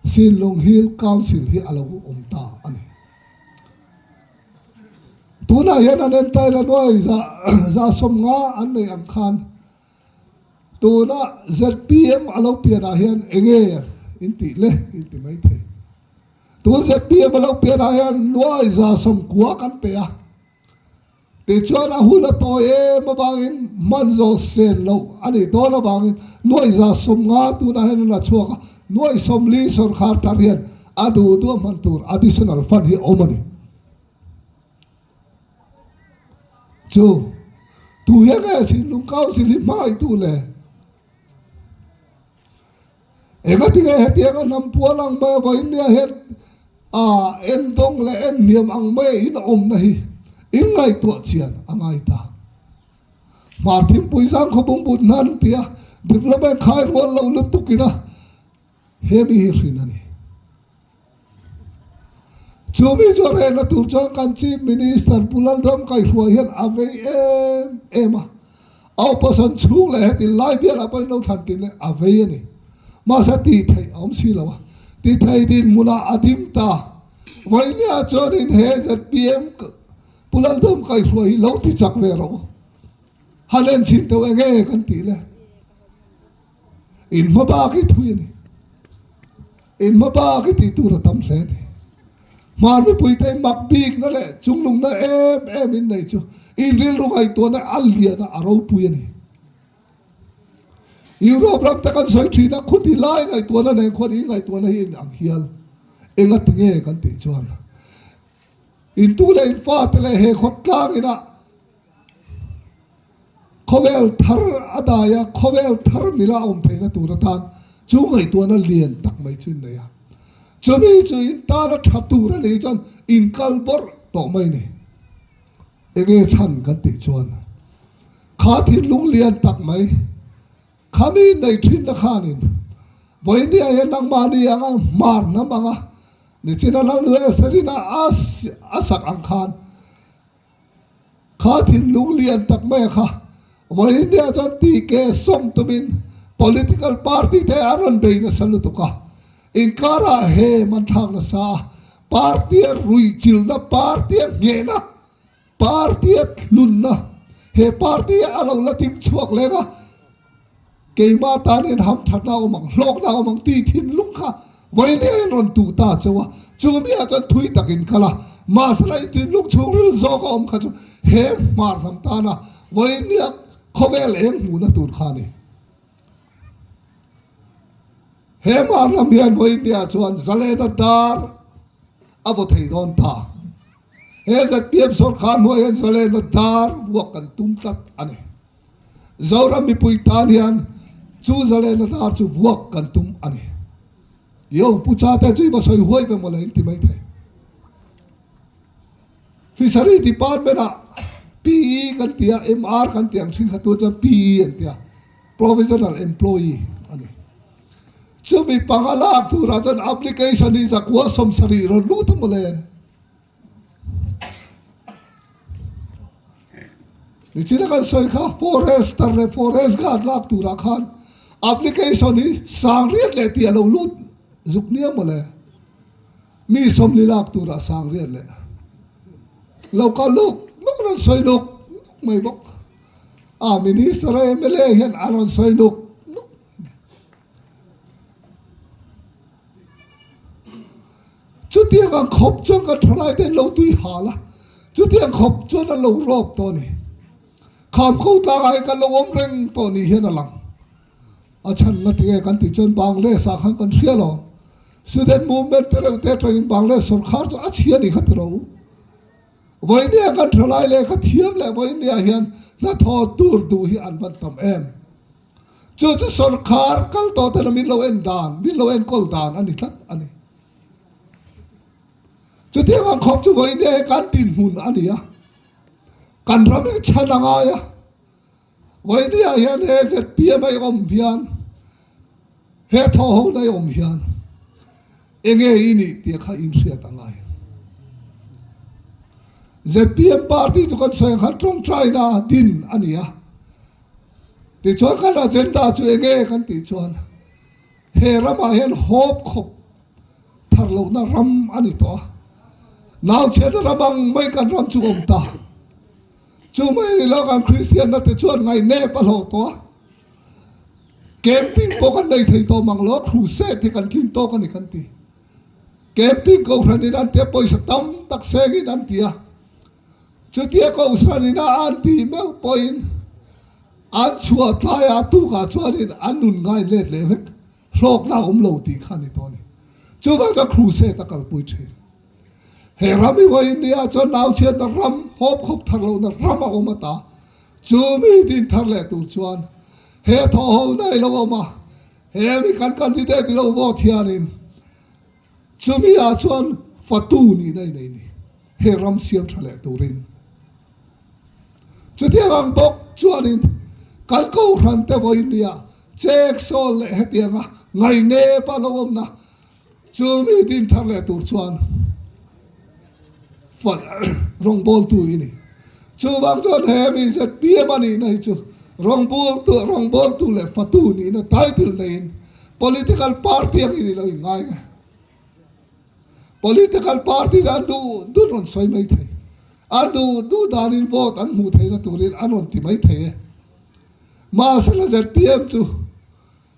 Sinlung Hill Council hi a lo awm ta a ni. Tunah hian an entail a nuai 150 an neih ang khan tuna zpm a lo pianah hian enge in tih le in ti maithei. Tun zpm a lo pianah hian 190 kan pe a, tichuan a hun a tawi em avangin hman zawh sen loh a nih dawn avangin 150 tunah hian an la chhuak a. Nuaih 40 sawrkhar thar hian a duh duh a hman tur additional fund hi a awm a ni. Chu tu hian nge Chhinlung Council hi hmangaihtu le? Engatinge hetianga hnam pual ang mai vawiin nia hian a endawng leh enhniam ang mai a inawmna hi inngaihtuah chian a ngai ta. Hmar Thimpui Zangkhaw Bungbut hnan tia development khai rual lo lutuk ina hemi hi hrin a ni. Chu mi chu a rehna tur chuan kan Chief Minister Pu Laldawm Kaihruai hian a vei em em a. A opposition chhung leh heti lai bialah pawhin lo thlan tin a vei a ni. Mahse tih theih a awm si lo a. Ti thei dinhmunah a ding ta. Vawinia chuanin he zpm Pu Laldawm Kaihruai hi lo ti chak ve rawh u. Han en chhin teuh enge kan tih le. In hma bak hi thui a ni. In hma bak hi tih tur a tam hle a ni. Hmar mipuite mak bikna leh chunglungna em em in nei chu in rilru ngaihtuahna a lian a, a ropui a ni. Europe ram te kan sawi thin a, khuti lai ngaihtuahna nen khuan in ngaihtuahna hi in ang hial. Engati nge kan tih chuan in tu leh in fate leh he khawtlang inah Khawvel thar a dai a, khawvel thar mila a awm theihna tur atan chu ngaihtuahna lian tak mai chu in nei a. Chumi chu in tana tha tur a nih chuan in kal bawrh tawh mai ni. Enge chhan kan tih chuan kha thinlung lian tak mai khami nei thinna khanin vawinia hian nangmahni anga hmar hnam anga nichina Lalnueserina a sak ang khan Kha thinlung lian tak mai a kha vawiin chuan TK sawm tumin political party te an rawn bei nasa lutuk a, inkarah he man thlak nasa a, party a ruihchilhna, party a nghehna, party a thlunna, he party a lo la ding chhuak leng a, Keimah tan hian hamthatna a awm ang, hlawkna a awm ang tih thinlung kha vawiin hian rawn tuh ta cheu a, chumi ah chuan thui takin kal a, mahsela i thinlung chhungril zawk a awm kha chu he hmar hnam tana vawiin nia khawvel eng hmuhna tur kha a ni. He hmar hnam hian vawiin nia chuan zalena dar a vaw thei dawn ta. He zpm sawrkar hnuai hian zalena dar vuak kan tum tlat a ni. Zoram mipui tan hian chu zalena dar chu vuak kan tum a ni. Yo, Pu Chate chu i va sawi huai ve mawle in ti mai thei. Fishery Department ah PE kan ti a, MR kan ti ang thin kha tu chuan PE an ti a, Provisional Employee a ni. Chumi panga lak turah chuan application hi zakua 70 rawn lut a mawle. Nichina kan sawi kha forester leh forest guard lak turah khan application hi sang riat leh tih a lo lut zuk nia mawle. Mi 40 lak turah sang riat leh lo kal luk luk an rawn sawi luk luk mai bawk. A minister a mla hian an rawn sawi luk luk mai a ni. Chutiang ang khawp chuan kan thalai te an lo tui hal a, chutiang khawp chuan an lo rawp tawh a ni. Kham kho tlangah hian kan lo awm reng tawh ni hian a lang. A chhan nga tinge kan tih chuan Bangladesh ah khan kan hria lo. Student movement te reuh te atangin Bangladesh sawrkhar chu a chhia ni kha ti ro. Vawinia kan thalai leh kha thiam leh vawinia hian hnathawh tur duh hi an van tam em. Chu chu sawrkhar kal tawh tena min lo en dan, min lo enkawl dan a ni tlat a ni. Chutiang ang khawp chu vawiin hi kan dinhmun a ni a, kan ram hi chhan a ngai a. Vawiin hian he zpm a i awm hian, he thaw ho na i awm hian enge i nih tih kha inhriat a ngai. Zpm party chu kan sawi ang khan tawngtaina din a ni a. Tichuan kan agenda chu enge kan tih chuan he ramah hian hawp khawp thar lohna ram a ni tawh a, nauchhiatna ram ang mai kan ram chu awm ta. Chu mai ni lo kan Kristianna te chuan ngaihnep a hlawh tawh a, camping pawh kan nei thei tawh mang lo, crusade hi kan tlin tawk a ni kan ti. Camping kohhranin an tia pawisa tam tak sengin an ti a. Chutia Kohhran ina an tih meuh pawhin an chhuah tlaiah a tukah chuanin an nun ngai let leh vek. Hlawkna a awm lo tih kha a ni tawh a ni. Chuvang chuan crusade a kalpui thin. He ram i vawiin nia chuan nauchhiatna ram, hawp khawp thar lohna ram a awm ata. Chu mi din thar leh tur chuan he thawhhona i lo awm a, he mi kan candidate i lo vote hianin chumi ah chuan fatu nihna i nei ni he ram siam tha leh turin. Chutiang ang bawk chuanin kan kohhran te vawiin nia chek sawl leh hetianga ngainep a lo awmna Chu mi din thar leh tur chuan rawngbawltu i ni. Chuvang chuan he mi zpm a nihna hi chu rawngbawltu rawngbawltu leh fatu nihna title neiin political party angin i lo inngai nge. Political party te an duh duh rawn sawi mai thei. An duh duh danin vote an hmuh theihna turin an rawn ti mai thei e. Mahsela zpm chu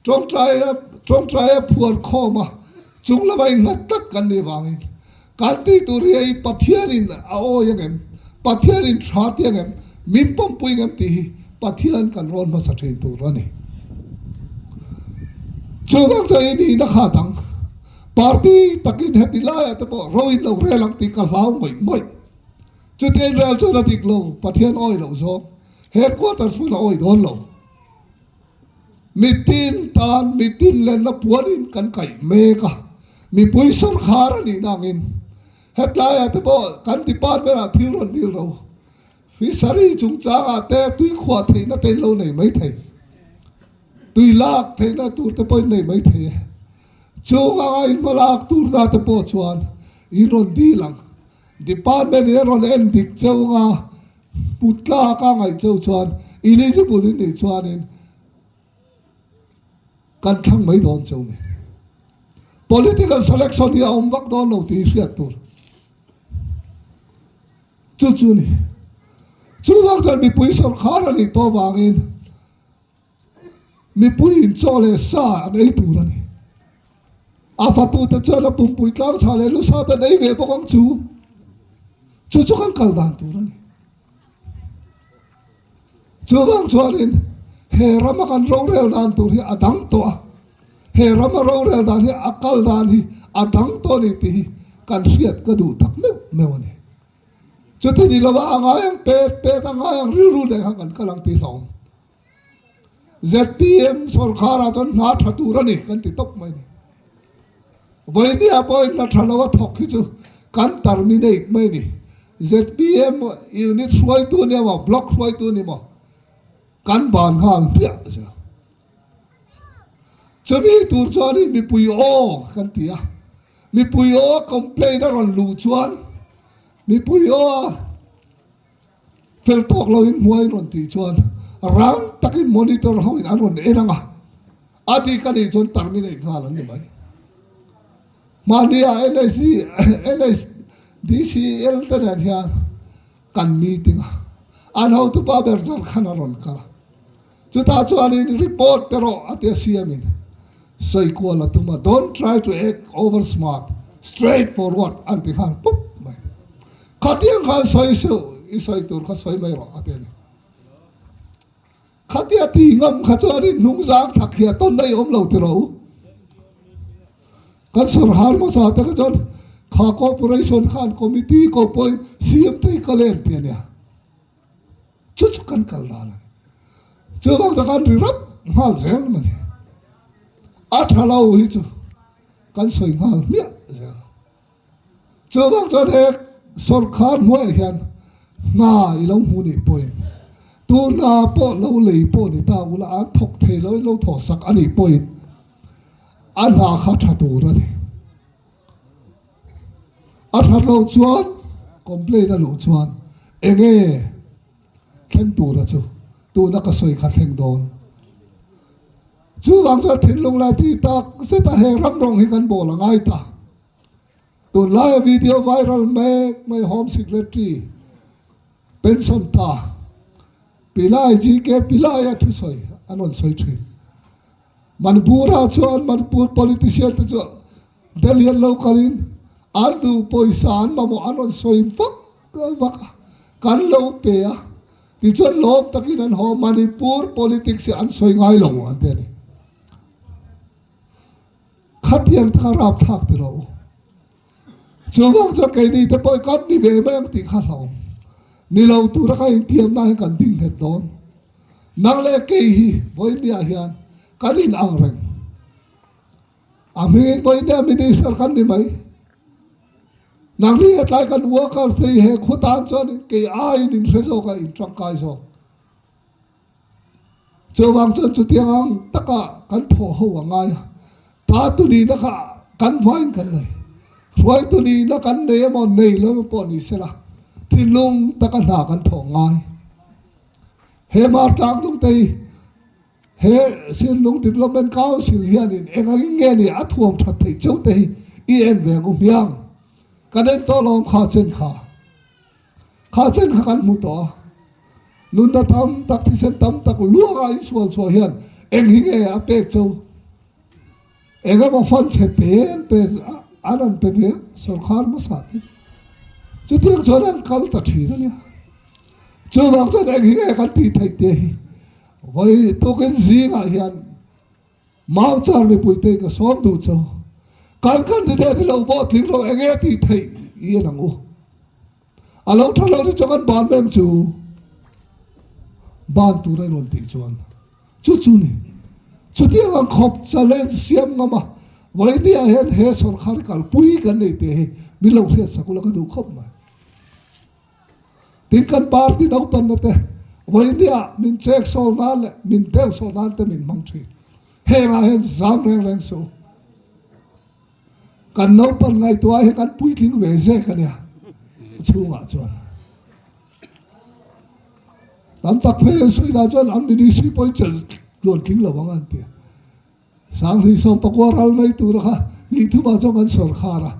Tawngtaia tawngtaia phuar khawm a, chung lama innghat tlat kan nih vangin kan tih tur hi hei Pathianin a awi ang em, Pathianin tha ti ang em, min pawmpui ang em tih hi Pathian kan rawn hmasa thin tur a ni. Chuvang chuan i nihna kha dang party takin heti laiah te pawh ro in lo rel ang tih ka hlau ngawih ngawih. Chutia in rel chuan a dik lo, Pathian awi loh zawng headquarters hmun a awi dawn lo. Mitin tan mitin lenna puanin kan kaih mek a, mipui sawrkhar a nih nangin hetlaiah te pawh kan department ah thil rawn dil ro. Fishery chungchangah te tui khuah theihna te in lo nei mai thei, tui lak theihna tur te pawh in nei mai thei e. Chung anga in hma lak turna te pawh chuan in rawn dil ang. Department in a rawn en dik cheu anga Put tlak a ngaih cheu chuan eligible in nih chuanin kan thlang mai dawn cheu ni. Political selection hi a awm vak dawn lo tih hi hriat tur chu chu ni. Chuvang chuan mipui sawrkhar a nih tawh vangin Mipui in chaw leh sa an ei tur a ni. A fatute chuan a pumpui tlang chhah leh lu sat an ei ve bawk ang chu. Chu chu kan kal dan tur a ni. Chuvang chuanin he rama kan rorel dan tur hi a dang tawh a, he rama rorel dan hi a kal dan hi a dang tawh a ni tih hi kan hriat ka duh tak meuh meuh a ni. Chuti ni lova a ngai ang pet pet a ngai ang rilru leh khan kan kal ang tih hlauhawm. Zpm sawrkharah chuan hna tha tur a ni kan ti tawp mai a ni. Vawinia pawhin hna tha lo a thawk hi chu kan terminate mai a ni. Zpm unit hruaitu ni emaw block hruaitu ni emaw kan ban nghal hmiah zel. Chumi tur chuanin mipui aw kan ti a, mipui aw complaint a rawn luh chuan mipui aw a fel tawk loin hmuaiin rawn tih chuan rang takin monitor hoin an rawn en ang a, a dik a nih chuan terminate nghal an ni mai. Mahnia NSC, NSDCL te nen hian kan meeting a, an hotupa ber Jharkhand a rawn kal a. Chutah chuanin report pe rawh a tia siamin sawi kual a tum a, don't try to act over smart, straight forward an ti nghal pup mai. Khatiang khan sawi suh, i sawi tur kha sawi mai rawh a ti a ni. Khatia ti ngam kha chuanin hnungzang thak hi a tawn daih awm lo ti rawh u. Kan sawrhar hmasa te kha chuan kha corporation khan committee ko pawhin CM te hi ka len ti a nia. Chu chu kan kal dan a ni. Chuvang chu kan ri rap nghal zel mai ni. A tha lo hi chu kan sawi nghal hmiah zel. Chuvang chuan he sawrkhar hnuaiah hian hna i lo hmu nih pawhin tu hna pawh lo lei pawh ni ta ula an thawk thei loin lo thawh sak a nih pawhin a hna kha tha tur a ni. A that loh chuan complaint a luh chuan enge thleng tura chu tuna ka sawi kha thleng dawn. Chuvang chuan thinlung leh tih tak zeta he ram rawng hi kan bawl a ngai ta. Tunlaia video viral mek mai Home Secretary pension ta Pillai GK Pillai a thusawi an rawn sawi thin. Manipur-ah chuan Manipur politician te chu Delhi an lo kalin an duh pawisa an mamawh an rawn sawi vak vak a, kan lo pe a, tichuan lawm takin an haw Manipur politics hi an sawi ngai lo an ti a ni. Khatiang te kha rapthlak ti rawh u. Chuvang chuan keini te pawh kan ni ve mai ang tih kha hlauhawm. Ni lo tura ka intiamna hian kan ding nghet dawn. Nang leh kei hi vawiinniah hian kan inang reng. A hmingin vawiinniah minister kan ni mai. Nangni hetlai kan workers te hi he khaw tan chuan kei aiin in hre zawk a, in tangkai zawk. Chuvang chuan chutiang ang taka kan thawh ho a ngai a, ta tu nihna kha kan vain kan nei. Hruaitu nihna kan nei emaw nei lo emaw pawh ni sela, thinlung taka hna kan thawh ngai. He Mar Tlangdung te hi he Sinlung Development Council hianin eng angin nge ni a thuam that theih cheu te hi i en ve ang u hmiang. Kan en tawh lawm kha chen kha. Kha chen kha kan hmu tawh a, nunna tam tak, thisen tam tak luanga insual chhuah hian eng hi nge a pek cho? Eng emaw fund chhe te an pe an an pe ve a, sorkar hmasa te chu. Chutiang chuan an kal ta thin a nia. Chuvang chuan eng hi nge kan tih theih te hi vawi tukin zingah hian Mau char mipuite ka sawm duh cho. Kan candidate hi lo vote tling lo eng nge tih theih i en ang u. A lo tha lo ni chuan kan ban mem chu ban tur a rawn tih chuan chu chu ni. Chutiang ang khawp challenge siam ngam a vawinia hian he sorkar kalpui kan nei te hi min lo hriat sak ula ka duh khawp mai. Tin kan party naupanna te vawinia min chek sawl nan leh min deuh sawl nan te min hmang thin. Hengah hian zam reng reng suh u. Kan naupan ngaihtuah hi kan puitling ve zek a nia chhungah chuan. Tam tak phei an sawi dah chuan an ministry pawhin chelh tluan tling lo ang an ti. Sanghnih sawmpakua ral mai tura kha nih thumah chuan kan sawrkhar a.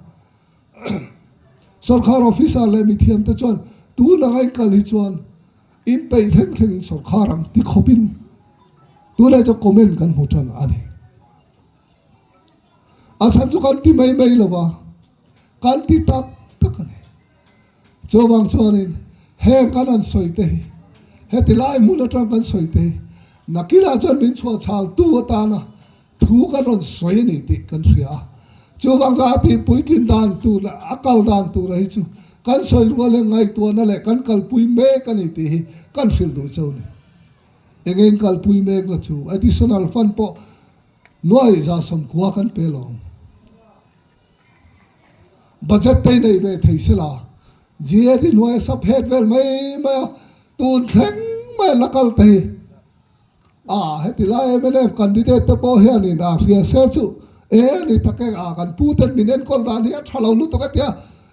Sawrkhar officer leh mithiamte chuan tun anga in kal hi chuan in peih thleng thlengin sawrkhar ang ti khawpin tunah chuan comment kan hmu tan a ni. A chhan chu kan ti mai mai lo va, kan ti tak tak a ni. Chuvang chuanin heng kan han sawi te hi, heti lai hmun atang kan sawi te hi nakinah chuan min chhuah chhal tu atana thu kan rawn sawi a ni tih kan hria a. Chuvang chuan a tih puitlin dan tur leh a kal dan tura hi chu kan sawi rual hian ngaihtuahna leh kan kalpui mek a ni tih hi kan hrilh duh cheu a ni. Eng eng kalpui mekna chu additional fund pawh nuai 190 kan pe lo ang. Budget te nei ve thei se la, GAD hnuaia sub head vel mai mai a, tun thleng mai a la kal thei. A heti lai mnf candidate te pawh hianin a hria se chu e ni tak e a kan pu ten min enkawl dan hi a tha lo lutuk a tia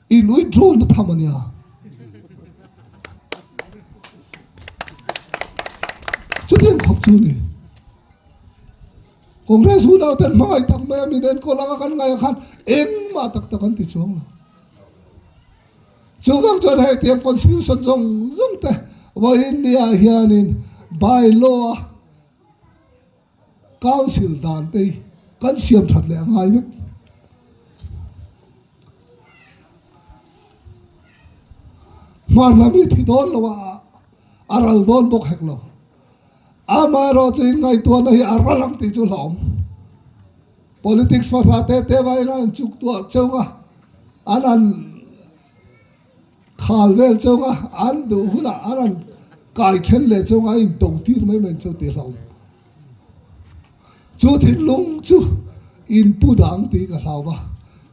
in withdraw na tham a nia. Chutiang khawp chu ni. Congress unau ten hmangaih tak mai a min enkawl anga kan ngaih ah khan engmah tak tak an ti chuang lo. Chuvang chuan hei tiang constitution zawng zawng te vawiin ni ah hianin by law a council dan te hi kan siam that leh a ngai vek. Hmarhna mi thi dawn lo a a ral dawn bawk hek lo. Amaherawh chu inngaihtuahna hi a ral ang tih chu hlauhawm. Politics hmasa te te vaiin an chuk tuah cheu a, an han khal vel cheu a, an duh hunah an han kai then leh cheu a, a into tir mai mai cheu tih hlauhawm. Chu thinlung chu inpu dang tih ka hlau va,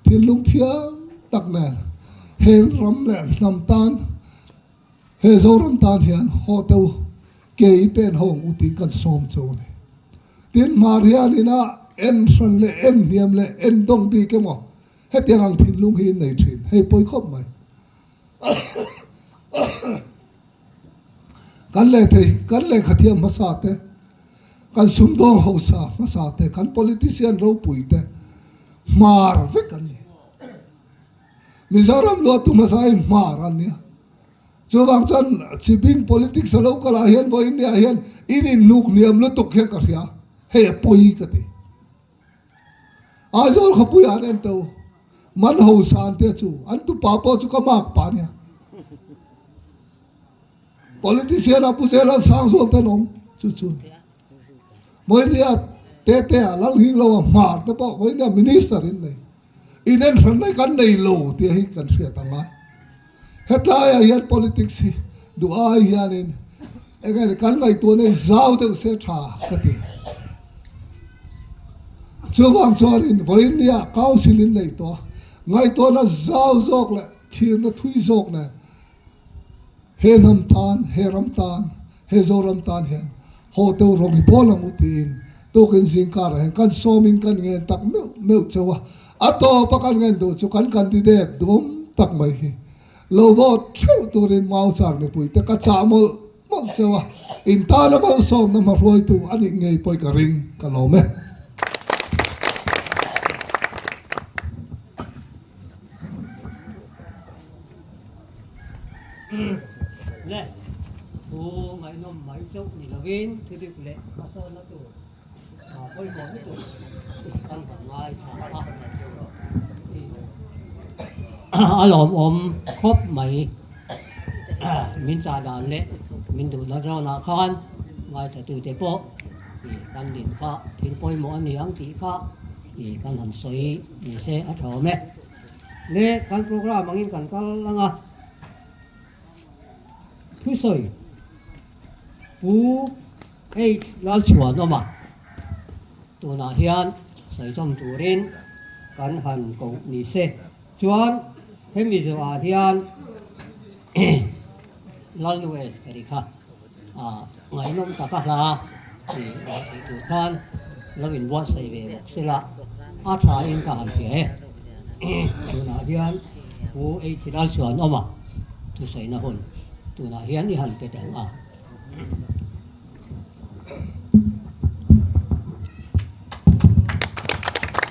thinlung thiang tak nen heng ram leh hnam tan He Zoram tan hian haw teu ke i pen ho ang u tiin kan sawm cheu a ni. Tin, hmar hian ina en hran leh en hniam leh en dawng bik emaw hetiang ang thinlung hi in nei thin, hei pawi khawp mai. Kan leh thei, kan lehkha thiam hmasa te, kan sumdawng hausa hmasa te, kan politician ropui te hmar vek an ni. Mizoram luahtu hmasa hi hmar an nia. Chuvang chuan chibing politics a lo kal ah hian vawiin ni ah hian in inhnuk hniam lutuk hian ka hria, hei a pawi ka ti. Aizawl khawpui ah an en teu, man ho san te chu an tupa pawh chu ka mark pah ania. Politician ah Pu Zelalsangzual te an awm chu chu ni. Vawiin ni ah. Tetea lal hi lo a hmar te pawh vawiin nia minister in nei. In en hran mai kan nei lo tih hi kan hriat a ngai. Hetlaiah hian politics hi duh ai hianin eng nge ni kan ngaihtuah nei zau deuh se tha ka ti. Chuvang chuanin vawiin nia council in nei tawh a, ngaihtuahna zau zawk leh thirna thui zawk nen he hnam tan, he ram tan, he Zoram tan hian haw teu rawng i bawl ang u tiin tukin zingkarah hian kan sawmin kan ngen tak meuh meuh cheu a, a tawpa kan ngen duh chu kan candidate duhawm tak mai hi lo vote theuh turin Mauchar mipuite ka chah mawlh mawlh cheu a, in tana malsawmna hmahruaitu a nih ngei pawh ka ring ka lawm e. Le, thu ngaihnawm mai chauh ni lovin thudik leh hmasawnna tur pawimawh lutuk kan han ngaithla a. A lawmawm khawp mai min chah dan leh min duhna zawnah khan ngaithlatute pawh kan din kha thil pawimawh a ni ang tih kha kan han sawi ni se a tha awm e. Le kan program angin kan kal ang a, thusawi Pu H Lalchhuanawma tunah hian sawichawm turin kan han koh ni se. Chuan hemi zawhah hian Lalnu Esther-i kha ngaihnawm taka hla tih theih tur khan lo inbuatsaih ve bawk sela a thain ka han hria e. Tunah hian Pu H Lalsuanawma thusawiina hun tunah hian i han pe teh ang a.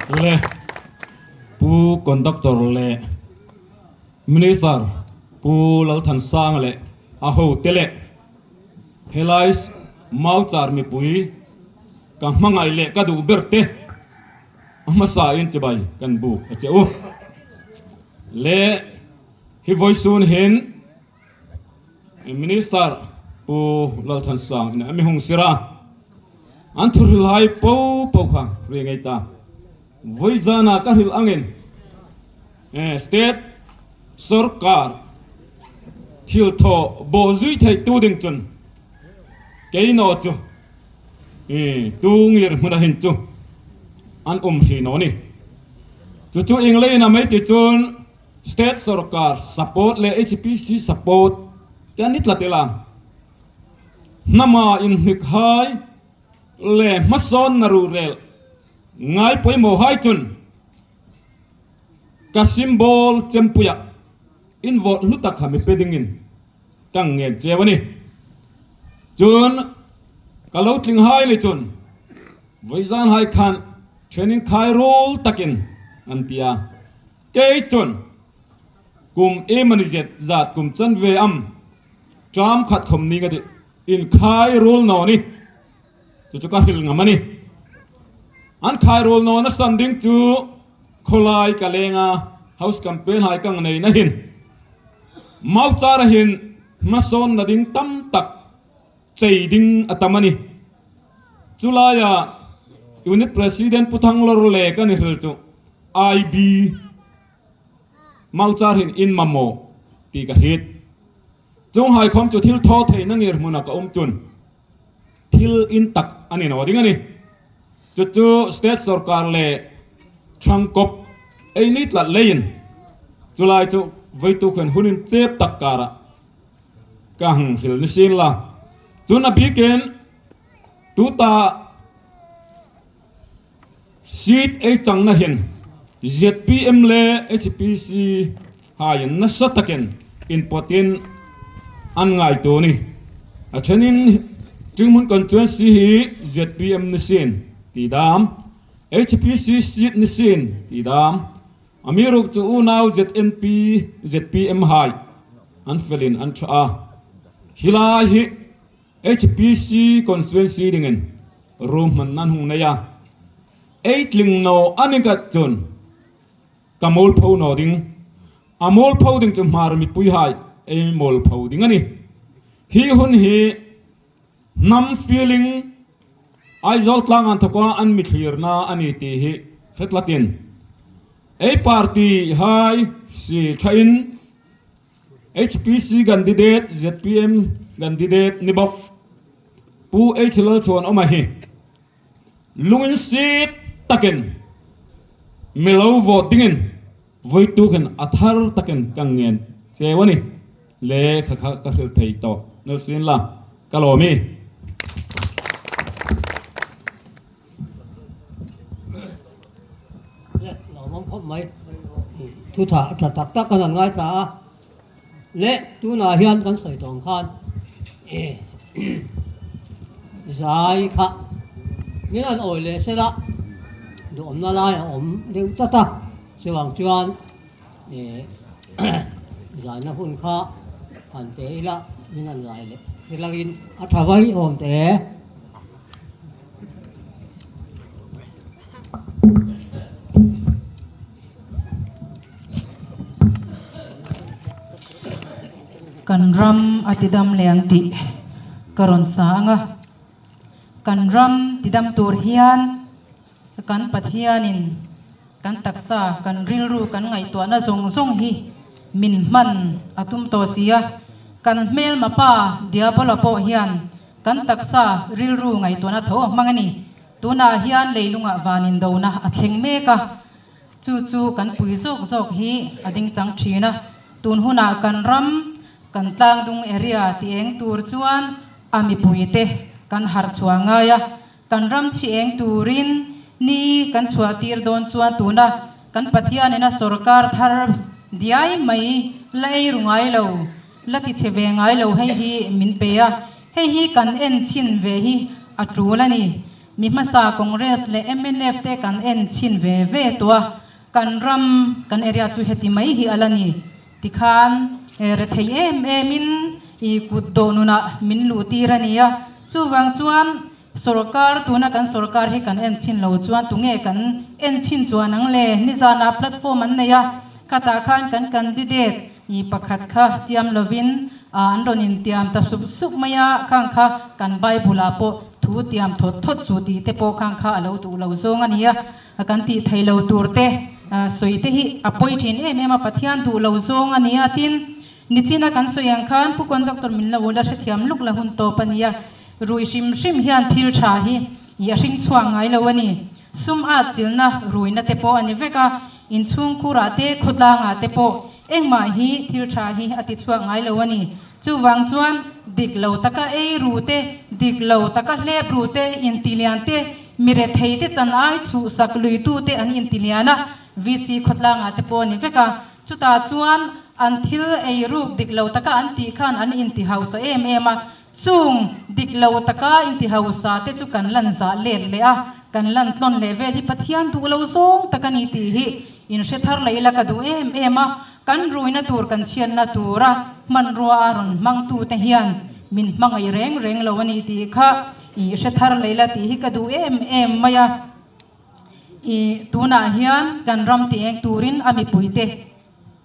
Tule Pu Conductor leh Minister Pu Lalthansanga leh a hote leh helai Mauchar mipui ka hmangaih leh ka duh ber te a hmasa in chibai kan buk a che u. Le hi vawisun hin Minister Pu Lalthansang in a mi hung sir a, an thuhril hai po po kha ri ngei ta. Vawi zana ka hrilh angin State sorkar thil thaw bawh zui theih tu ding chun keinaw chu tu ngir hmun a hin chu an um hri naw ni. Chu chu England a mai ti chun State sorkar support leh HPC support te an ni tlat ila. Hnama inhnik hai leh hmasawn na ruhrel ngai pawimawh hai chun Ka symbol chempuia in vote hlu tak kha mi pe dingin ka ngen cheu a ni. Chun ka lo tling hai ni chun vawi zan hai khan training khai rul takin an ti a. Kei chun kum emani zet zat kum chan ve am term khat khawm ni nga ti in khai rul no ni. Chu chu ka hril ngam a ni. An khai rul nawn a san ding chu khawlai ka leng a, house campaign hai ka nei na hin. Mauchar a hin hmasawn na ding tam tak chei ding a tam a ni. Chulaia Unit President Pu Thanglawr le ka ni hril chu IB Mauchar hin in mamawh tih ka hrit. Chung haikhawm chu thil thaw theihna ngir hmunah ka awm chun thil in tak a ni no ding a ni. Chu chu state sorkar leh thangkawp ei ni tlat leiin chulai chu veitu khuan hunin chep tak karah ka hang hril ni sin la. Chun a bikin tuta seat ei changna hian zpm leh HPC haiin nasa takin inpawtin an ngai tu ni. A thenin Tinghmun constituency hi zpm ni sin tih dam, HPC seat ni sin tih dam, a mi ruk chu unau ZNP, zpm hai an felin an tha a. Khilai hi HPC constituency dingin room hman nan hung nei a, ei tling no a ni kat chun ka mawl pho no ding, a mawl pho ding chu hmar mipui hai ei mawl pho ding a ni. Hi hun hi hnam feeling. Aizawl tlangan thawka an mi thlirna a ni tih hi hre tlatin ei party hai si thain HPC candidate zpm candidate ni bawk Pu H Lalchhuanawma hi lungin sit takin mi lo vote dingin vawi tukin a thar takin ka ngen cheu a ni. Le kha kha ka hrilh thei tawh Nelson la ka lawm i. Le lawmawm khawp mai. Thu tha tha tak tak kan han ngaithla a. Le tunah hian kan sawi tawh ang khan zai kha min han awi leh sela duhawmna lai a awm deuh tlat a. Chuvang chuan Zaina hun kha han pe ila min han zai leh thilangin a tha vai awm teh e. Kan ram a tidam leh ang tih ka rawn sa ang a, kan ram tidam tur hian Kan Pathianin kan taksa, kan rilru, kan ngaihtuahna zawng zawng hi min hman a tum tawh si a. Kan hmelma pa Diabola pawh hian kan taksa, rilru, ngaihtuahna tho a hmang a ni. Tunah hian leilungah van indona a thleng mek a, chu chu kan pui zawk zawk hi a ding chang thin a. Tun hunah kan ram, kan tlangdung area ti eng tur chuan a mipuite kan harh chhuah ngai a. Kan ram chhi eng turin ni kan chhuah tir dawn chuan tuna kan Pathianin a sawrkar thar diai mai la ei ru ngai lo, la ti chhe ve ngai lo hei hi min pe a, hei hi kan en chhin ve hi a tul a ni. Mi hmasa Congress leh mnf te kan en chhin ve ve tawh a, kan ram, kan area chu heti mai hi a la ni. Tikhan rethei em emin i kut dawh nunah min luh tir a ni a, chuvang chuan sawrkar tuna kan sawrkar hi kan en chhin lo chuan tunge kan en chhin chuan ang le? Nizanah platform an nei a, khatah khan kan candidate i pakhat kha tiam lovin an rawn intiam ta sup sup mai a, khang kha kan Bible ah pawh thu tiam thawt thawt suh tih te pawh khang kha a lo duh lo zawng a ni a. Kan tih theih lo tur te sawi te hi a pawi thin em em a, Pathian duh lo zawng a nia tin nichina kan sawi ang khan Pu Conductor min lo la hrethiam luk la hun tawp a nia, rui hrim hrim hian thil tha hi i a hring chhuak ngai lo a ni. Sum at chilna ruina te pawh a ni vek a, inchhungkhurah te khawtlangah te pawh engmah hi thil tha hi a ti chhuak ngai lo a ni. Chuvang chuan dik lo taka ei ru te, dik lo taka hlep ru te, intilian te, mi rethei te chan ai chhuhsak luitu te an intilian a, VC khawtlangah te pawh a ni vek a. Chutah chuan an thil ei ruk dik lo taka an tih khan an inti hausa em em a. Chung dik lo taka inti hausa te chu kan lan zah let leh a, kan lan tlawn leh vel hi Pathian duh lo zawng tak a ni tih hi inhre thar leh ila ka duh em em a. Kan ruina tur kan chhiatna tura hmanrua a rawn hmangtute hian min hmangaih reng reng lo a ni tih kha i hre thar leh la tih hi ka duh em em mai a. I tunah hian kan ram ti eng turin a mipuite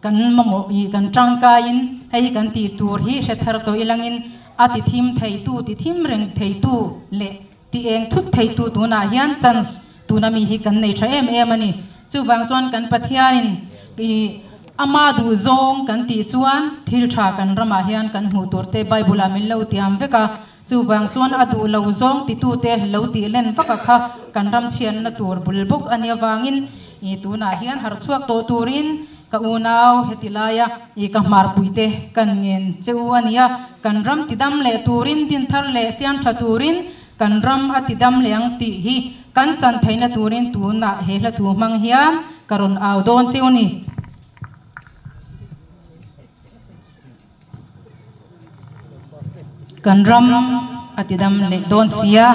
kan mamawh i kan tangkaiin hei hi kan tih tur hi hre thar tawh ilangin a ti thim theitu ti thim reng theitu leh ti eng thut theitu tunah hian chance tuna mi hi kan nei tha em em a ni. Chuvang chuan kan Pathianin i ama duh zawng kan tih chuan thil tha kan ramah hian kan hmuh tur te Bible ah min lo tiam vek a. Chuvang chuan a duh lo zawng titute lo tih len vak a kha kan ram chhiatna tur bul bawk a nia vangin i tunah hian harh chhuak tawh turin ka unau heti laia i ka hmarpuite kan ngen che u a nia. Kan ram tidam leh turin dinthar leh siam tha turin Kan ram a ti dam leh ang tih hi kan chan theihna turin tunah he hla thu hmang hian ka rawn au dawn cheu ni. Kan ram a ti dam leh dawn sia.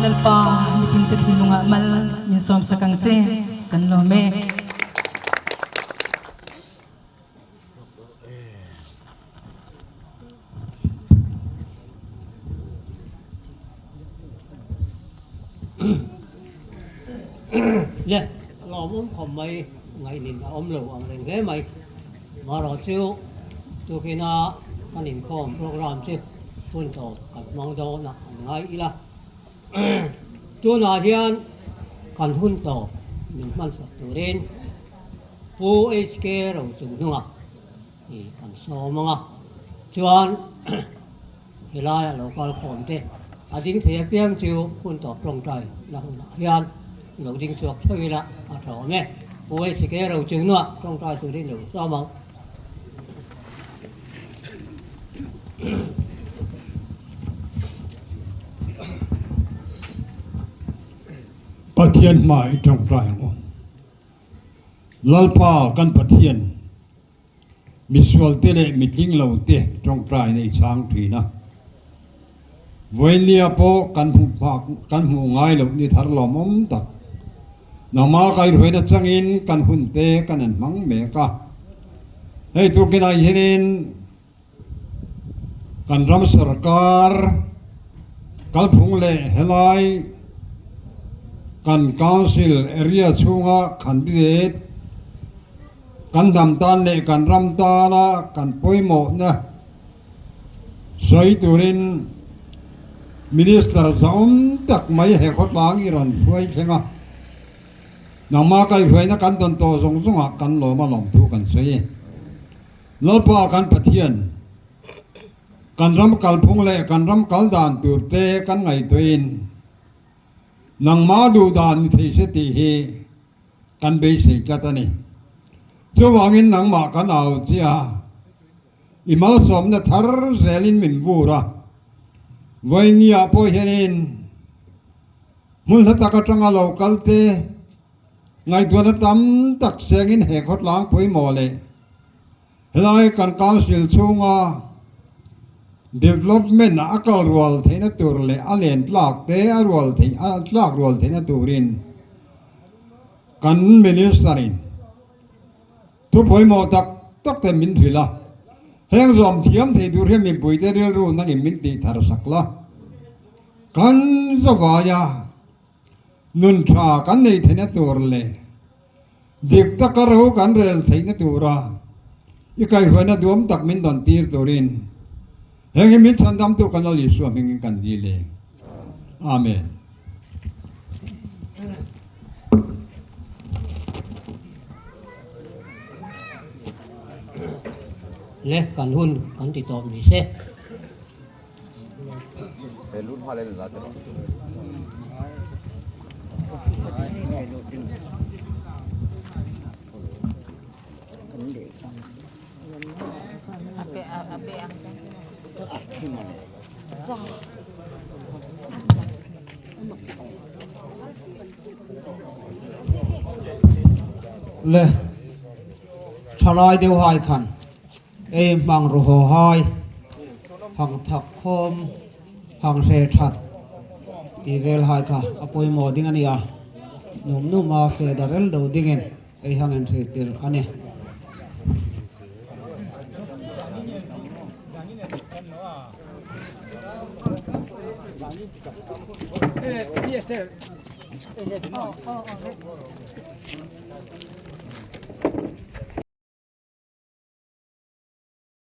Lalpa mitinte thinlungah mal min sawmsak ang che kan lawm e. Le lawmawm khawp mai ngaihnin a awm lo ang reng hle mai. Marawh chu tukina kan inkhawm program chu hun tawp kan hmang dawn a an ngai ila. Tunah hian kan hun tawp min hmansak turin Pu HK Rochung hnungah i kan sawm ang a, chuan helai a lo kal khawm te a ding thei apiang chu hun tawp tawngtai la hunah hian lo ding chhuak theuh ila a tha awm e. Pu HK Rochung hnungah tawngtai turin lo sawm ang. Pathian hma i tawngtai ang u. Lalpa kan Pathian, misualte leh mitling lote tawngtaina i chhang thin a. Vawinia pawh kan hmuh phak kan hmuh ngai loh ni thar lawmawm tak. Nangmah kaihruaina changin kan hunte kan an hmang mek a. Hei tukinah hianin Kan ram sorkar kalphung leh helai kan council area chhunga candidate kan hnam tan leh kan ram tana kan pawimawhna sawi turin Minister zahawm tak mai he khawtlang i rawn hruai thleng a, nangmah kaihhruaina kan dawn tawh zawng zawngah kan lawm a lawmthu kan sawi. Lalpa kan Pathian, kan ram kalphung leh kan ram kal dan tur te kan ngaihtuahin nangmah duh dan ni thei se tih hi kan beisei tlat a ni. Chuvangin nangmah kan au che a, i malsawmna thar zelin min vur a, vawinia pawh hianin hmun hla tak atanga lo kal te, Ngaihtuahna tam tak sengin he khawtlang pawimawh leh helai kan council chhunga development a kal rual theihna tur leh a len tlak te a rual theih a tlak rual theihna turin kan minister in thu pawimawh tak tak te min hrilh a. Heng zawm thiam thei tur hian mipuite rilru nangin min tih thar sak la. Kan zavaia. Nun tha kan neih theihna tur leh dik taka ro kan rel theihna tura i kaihhruaina duam tak min dawn tir turin heng hi min chhandamtu kan Lal Isua hmingin kan dil e. Amen. Le kan hun kan ti tawp ni se. Le thalai deuh hai khan. Ei hmang ru haw hai, hang thak khawm, hang hre that tih vel hai kha a pawimawh ding a ni a, num num a fe da rel do dingin ei hang in hrih tirh a ni.